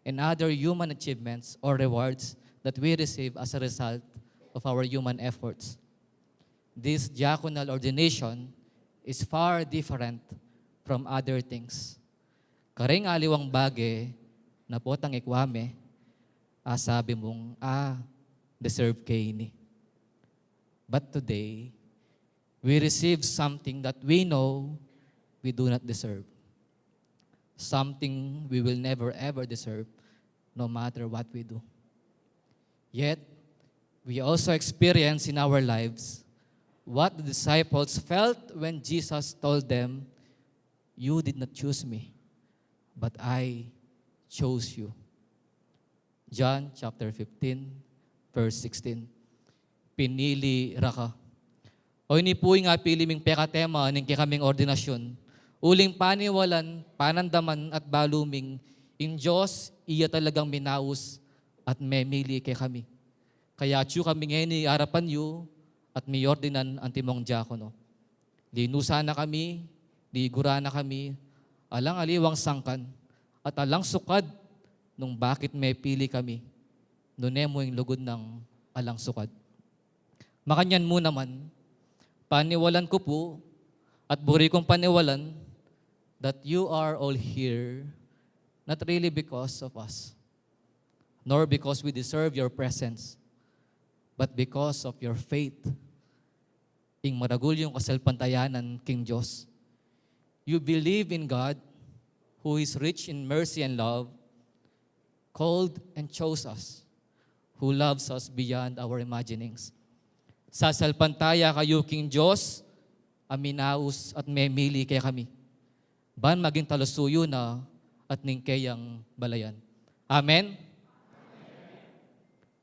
and other human achievements or rewards that we receive as a result of our human efforts. This diaconal ordination is far different from other things. Karing aliwang bage na potang ikwa me, a sabi mung, "Ah, deserve ke ini." But today, we receive something that we know we do not deserve. Something we will never ever deserve, no matter what we do. Yet, we also experience in our lives what the disciples felt when Jesus told them, "You did not choose me, but I chose you." John chapter fifteen, verse sixteen. Pinili ra ka. O ini pu ing apili ming pekatema ning kekaming ordinasyun. Uling paniwalan, panandaman at balu ming ing Dios iya talagang minaus at memili kekami. Kaya atyu kami ngeni arapan yu at miordinan antimong diakono. Linusan na kami, liguran na kami, alang aliwang sangkan, at alang sukad nung bakit mepili kami, nune mu ing lugud nang alang sukad. Makanyan mu naman, paniwalan ku pu, at buri kung paniwalan, that you are all here, not really because of us, nor because we deserve your presence, but because of your faith ing maragul yung kasalpantayanan king Dios. You believe in God, who is rich in mercy and love, called and chose us, who loves us beyond our imaginings. Sasalpantaya kayu king Dios, a minaus at memili kekami, ban maging talasuyu na at ning keyang balayan. Amen?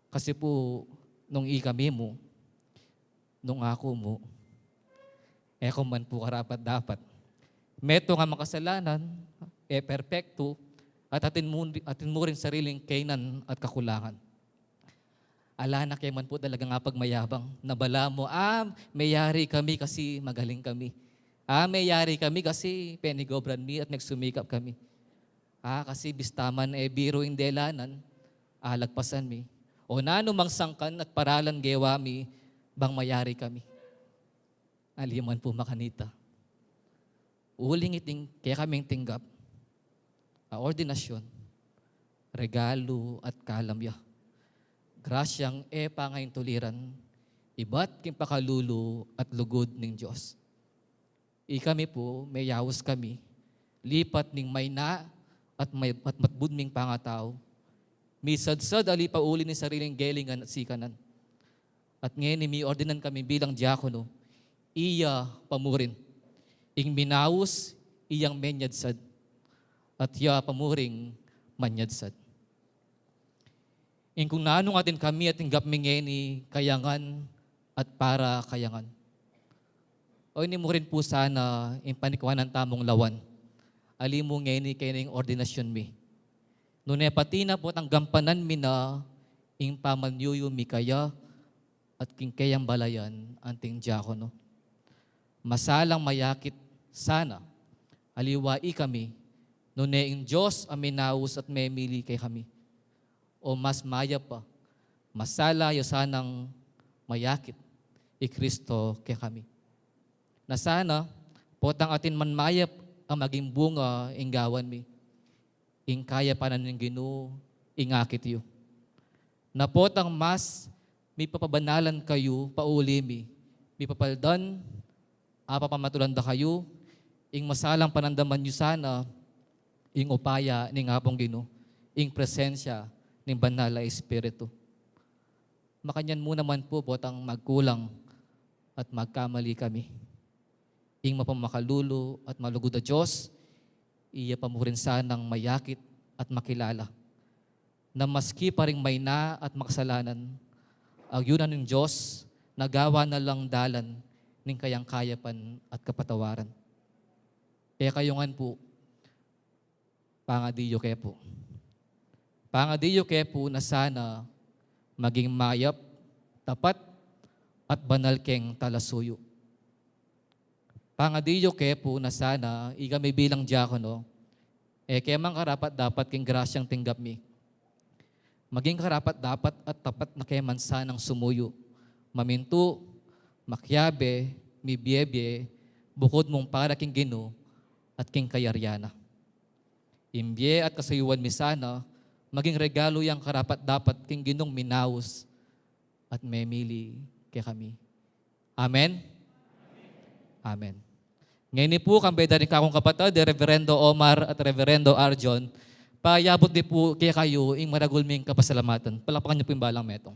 Kasi pu, nung ikami mu, nung aku mu, e ku man pu karapat-dapat. Metung a makasalanan, e perpektu, at atin mu, atin mu ring sariling kaynan at kakulangan. Ala na ke man pu talagang apagmayabang. Na balamu, ah, meyari kami kasi magaling kami. Ah, meyari kami kasi penigobran mi at nagsumikap kami. Ah, kasi bista man e biru ing delanan, alagpasan mi. O nanu mang sangkan at paralan gewa mi, bang mayari kami. Ali man pu makanita. Uling iting kekaming tinggap a ordinasyun, regalu at kalam ya. Grasyang e pangaintuliran, ibat king pakalulu at lugud ning Dios. Ikami pu, meyaus kami, lipat ning mayna at may, at matbud ming pangatau. Misadsad ali pa uli ning sariling gelingan at sikanan. At ngeni miordinan kami bilang diakono, iya pa mu rin. Ing minaus, iyang menyadsad. At iya pa mu ring manyadsad. Ing kung nanung atin kami at tinggap mi ngeni kayangan at para kayangan. O ini mu rin pu sana ing panikwanan tamung lawan. Ali mu ngeni keni ing ordinasyun mi. Nune pati na pu at gampanan mi na ing pamanyuyu mi kaya at king keyang balayan anting diakono. Masalang mayakit sana, aliwa ikami, nune ing Dios a minaus at memili kekami. O mas mayap pa, masala yu sanang mayakit i Kristo kekami. Na sana, potang atin man mayap a maging bunga ing gawan mi. Ing kayapan ning Ginu, ing akit yu. Na potang mas mipapabanalan kayu pauli mi, mipapaldan, apapamatulan da kayu, ing masalang panandaman yu sana, ing upaya ning Apung Ginu, ing presensya ning Banal a Espiritu. Makanyan mu naman pu, potang magkulang at magkamali kami. Ing mapamakalulu at malugud a Dios, iya pa mu rin sanang mayakit at makilala. Na maski pa ring mayna at makasalanan, agyunan ning Dios, na gawa na lang dalan ning kayang kayapan at kapatawaran. Kaya kayu ngan pu, pangadi yu ke pu. Pangadi yu ke pu na sana maging mayap, tapat, at banal keng talasuyu. Pangadi yu ke pu na sana ikami bilang diakono, e ke mang karapat-dapat king grasyang tinggap mi. Maging karapat-dapat at tapat na ke man sanang sumuyu, mamintu, makiabe, mibie-bie, bukud mung para king Ginu at king kayarian na. Ing bie at kasuyuan mi sana, maging regalu yang karapat-dapat king Ginung minaus at memili kekami. Amen? Amen. Ngeni pu, kambe da ring kakung kapatad, i Reverendo Omar at Reverendo Arjon, payabut di pu kekayu ing maragul ming kapasalamatan. Palakpakan yu pu ing balang metung.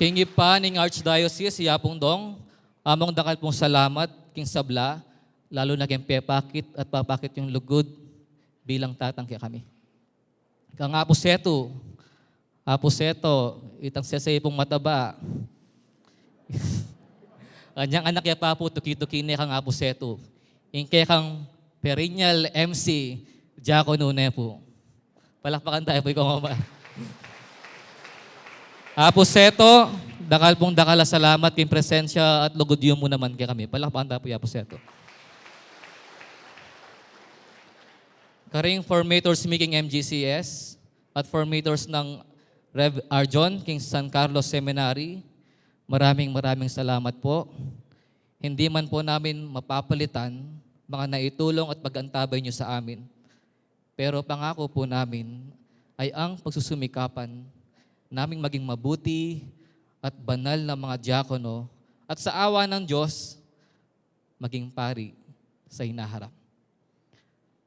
King Ibpa ning Archdiocese, i Apung Dong, among dakal pung salamat king sabla, lalu na king pepakit at papakit yung lugud bilang tatang kekami. Kang Apu Setu, Apu Setu, itang sese pung mataba. Anyang anak ya pa pu, tuki-tuki ne kang Apu Setu. Ing kekang perennial M C, diakono ne pu. Palakpakan tayu pu i Kong Omar. Apu Setu, dakal pung dakal a salamat king presensya at lugud yu mu naman kekami. Palakpakan tayu pu i Apu Setu. Karing formators mi king M G C S at formators nang Rev Arjon king San Carlos Seminary, maraming, maraming salamat po. Hindi man po namin mapapalitan mga naitulong at pag-antabay niyo sa amin. Pero pangako po namin ay ang pagsusumikapan naming maging mabuti at banal na mga diakono at sa awa ng Diyos, maging pari sa hinaharap.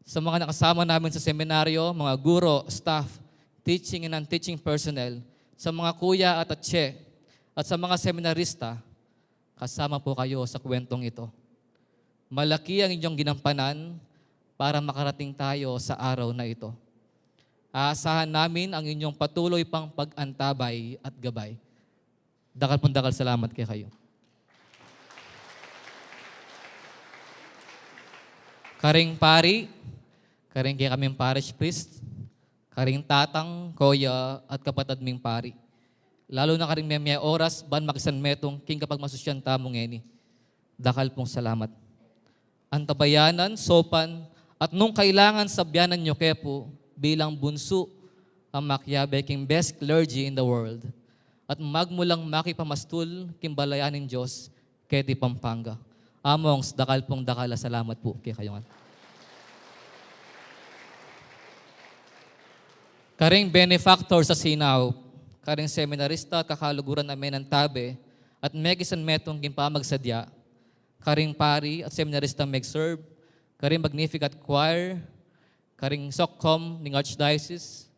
Sa mga nakasama namin sa seminaryo, mga guro, staff, teaching and non-teaching personnel, sa mga kuya at atse, at sa mga seminarista, kasama po kayo sa kwentong ito. Malaki ang inyong ginampanan para makarating tayo sa araw na ito. Aasahan namin ang inyong patuloy pang pag-antabay at gabay. Dakal pung dakal salamat kekayu. Karing pari, karing kekaming parish priest, karing tatang, koya, at kapatad ming pari. Lalu na karing memie oras ban makisanmetung king kapagmasusyan tamu ngeni. Dakal pung salamat. Antabayanan, sopan, at nung kailangan sabyanan yu ke pu bilang bunsu a makiabe king best clergy in the world at magmulang makipamastul king balayan ning Dios keti Pampanga. Among dakal pung dakal a salamat pu kekayu ngan. Karing benefactor sa sinau, karing seminarista at kakaluguran a menantabe at mekisanmetung king pamagsadya, karing pari at seminarista meg-serve, karing Magnificat Choir, karing SOCCOM ning Archdiocese,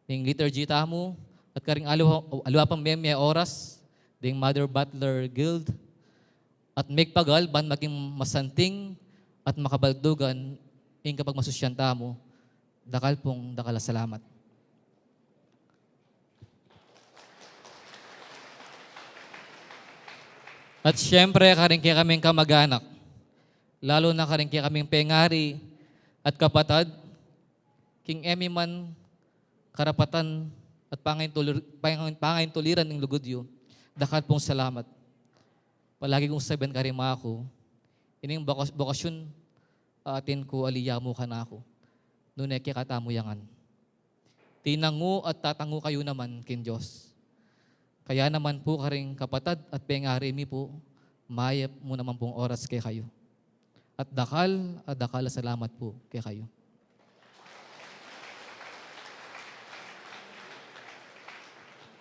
ning liturgy tamu, at karing aliwa, aliwa pang memie oras ding Mother Butler Guild, at megpagal ban maging masanting at makabaldugan ing kapagmasusyan tamu. Dakal pung dakal a salamat. At siyempre, karing kekaming kamag-anak, lalu na karing kekaming pengari at kapatad, king e mi man karapatan at pangaintulir-, pangain-, pangaintuliran ning lugud yu, dakal pung salamat. Palagi kung sabian karing mangaku, ining bokas-, bokasyun atin ku ali ya mu kanaku, nune kekatamu ya ngan. Tinangu at tatangu kayu naman king Dios. Kaya naman pu karing kapatad at pengari mi pu, mayap mu naman pung oras kekayu. At dakal, at dakal a salamat pu kekayu.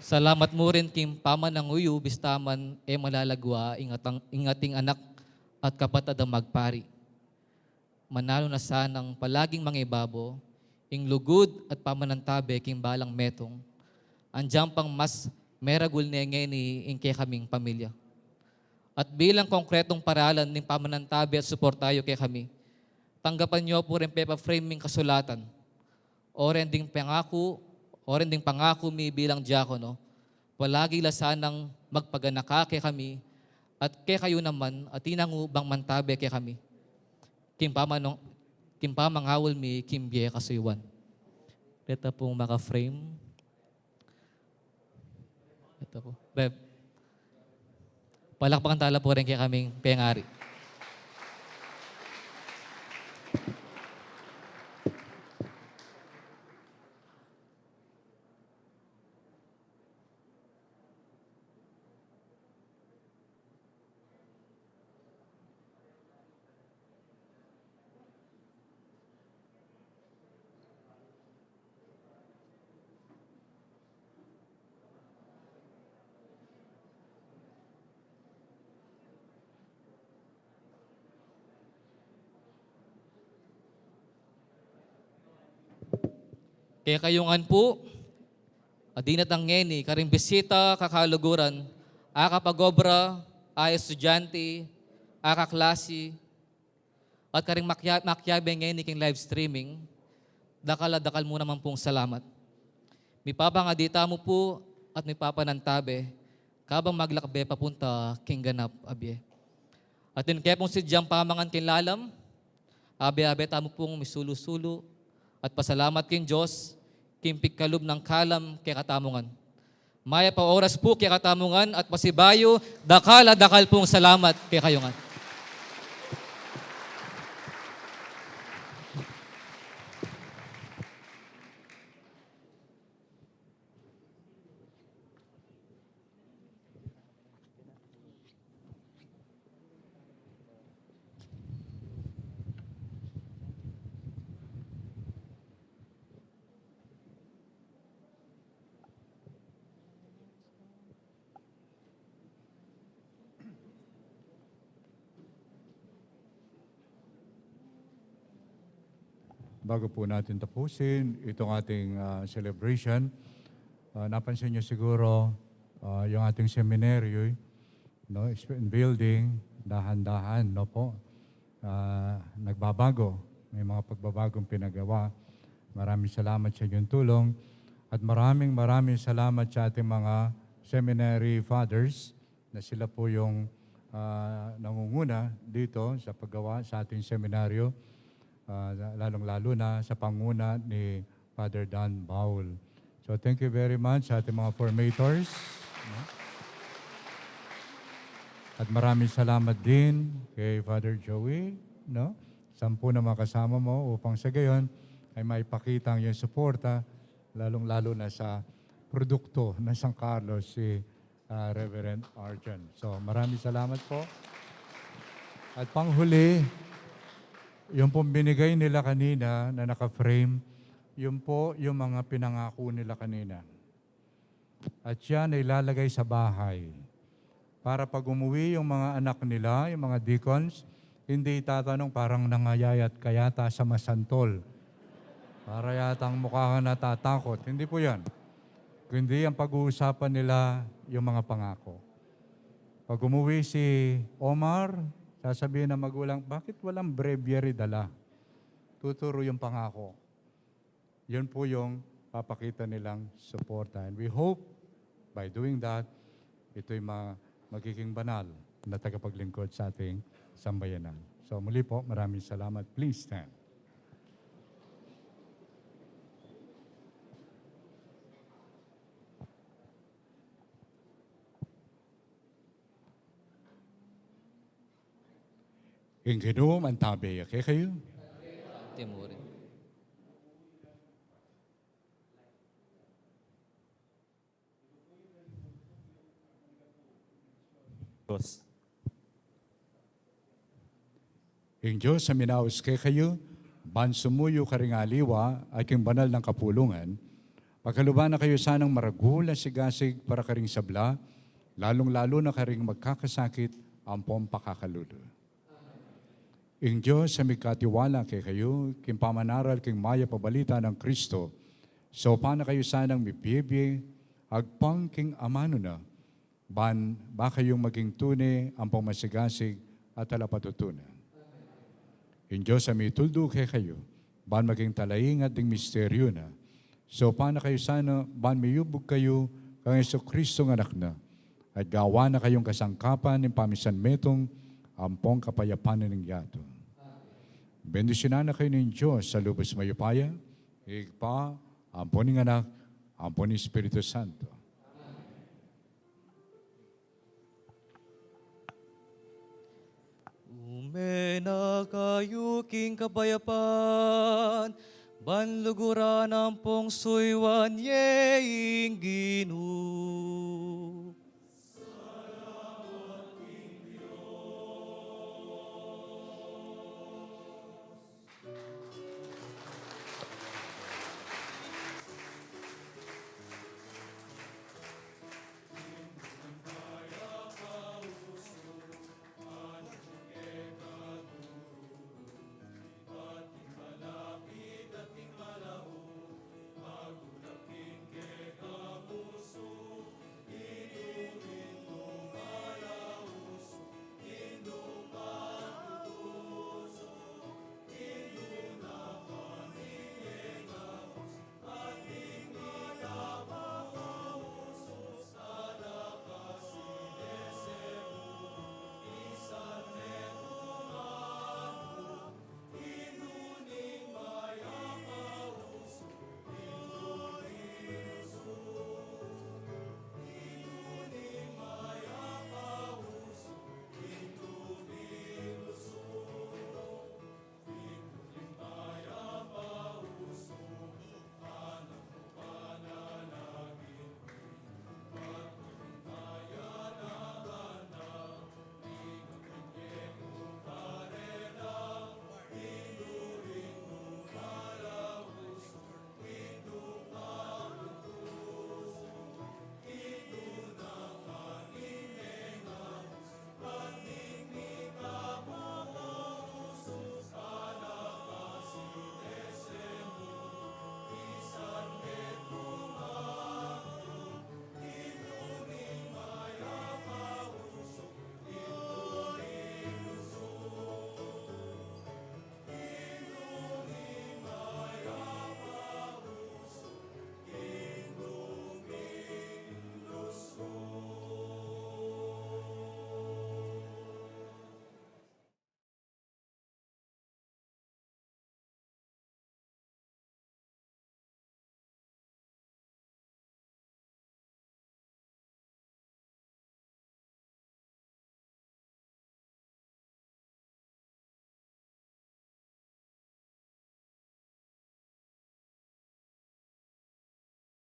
Salamat mu rin king pamanangu yu, bista man e malalagwa ing atang-, ing ating anak at kapatad a magpari. Mananu na sanang palaging mangibabo ing lugud at pamanantabe king balang metung, andiang pang mas meragul ne ngeni ing kekaming pamilya. At bilang konkretung paralan ning pamanantabe at suporta yu kekami, tanggapan yu pu ring pepa-frame ming kasulatan. Oren ding pangaku, oren ding pangaku mi bilang diakono, palagi la sanang magpaganaka kekami, at kekayu naman, a tinangu bang mantabe kekami king pamanong-, king pamangaul mi king bie kasuyuan. Reta pung maka-frame. Ito po. Beb. Palakpakan tala po rin kaya kaming pengari. Kekayu ngan pu, a dinatang ngeni, karing bisita, kakaluguran, a kapag-obra, a estudyante, a kaklasi, at karing makya-, makiabe ngeni king live streaming, dakal a dakal mu naman pung salamat. Mipapangadi tamu pu at mipapanantabe, kabang maglakbe papunta king ganap a bie. At ing kepung sidyang pamangan king lalam, abe-abe tamu pung misulu-sulu at pasalamat king Dios, king pigkalub nang kalam kekatamu ngan. Mayap a oras pu kekatamu ngan at pasibayu, dakal a dakal pung salamat kekayu ngan. Bago po natin tapusin itong ating, ah, celebration, ah, napansin niyo siguro, ah, yung ating seminaryo, no, exp-, building, dahan-dahan, no po, ah, nagbabago. May mga pagbabagong pinagawa. Maraming salamat sa inyong tulong at maraming, maraming salamat sa ating mga seminary fathers na sila po yung, ah, nangunguna dito sa paggawa sa ating seminaryo, ah, lalong-lalo na sa panguna ni Father Dan Baul. So, thank you very much sa ating mga formators, no? At maraming salamat din kay Father Joey, no? Sampu na mga kasama mo upang sa gayon ay maipakita ang iyong suporta, lalong-lalo na sa produkto ng San Carlos, si ah, Reverend Arjan. So, maraming salamat po. At panghuli, yung pong binigay nila kanina na naka-frame, yun po yung mga pinangako nila kanina. At yan ay ilalagay sa bahay. Para pag umuwi yung mga anak nila, yung mga deacons, hindi tatanong, "Parang nangayayat ka yata sa masantol. Para yatang mukha kang natatakot." Hindi po yan. Kundi ang pag-uusapan nila yung mga pangako. Pag umuwi si Omar, sasabihin ng magulang, "Bakit walang breviary dala?" Tuturo yung pangako. Yun po yung papakita nilang suporta. And we hope, by doing that, ito'y ma-, magiging banal na tagapaglingkod sa ating sambayanan. So, muli po, maraming salamat. Please stand. Ing Ginu mantabe ya kekayu. Ante mu rin. Ing Dios a minaus kekayu, ban sumuyu karing aliwa at king banal nang kapulungan, pakaluban na kayu sanang maragul a sigasig para karing sabla, lalung-lalu na karing magkakasakit ampong pakakalulu. Ing Dios a migkatiwala kekayu king pamanaral king mayap a balita nang Kristo, saupan na kayu sanang mibie-bie agpang king amanu na, ban ba kayung maging tune ampong masigasig a talapatutunan. Ing Dios a mituldu kekayu, ban maging talaingat ding misteryu na, saupan na kayu sana ban miyubug kayu kang Jesucristo a Anak na, at gawan na kayung kasangkapan ning pamisan metung ampong kapayapan na ning yatu. Bendisyunan na kayu ning Dios a lubus mayupaya, Ibpa, ampon ning Anak, ampon ning Espiritu Santo. Ume na kayu king kapayapan, ban luguran ampong suyuan ye ing Ginu.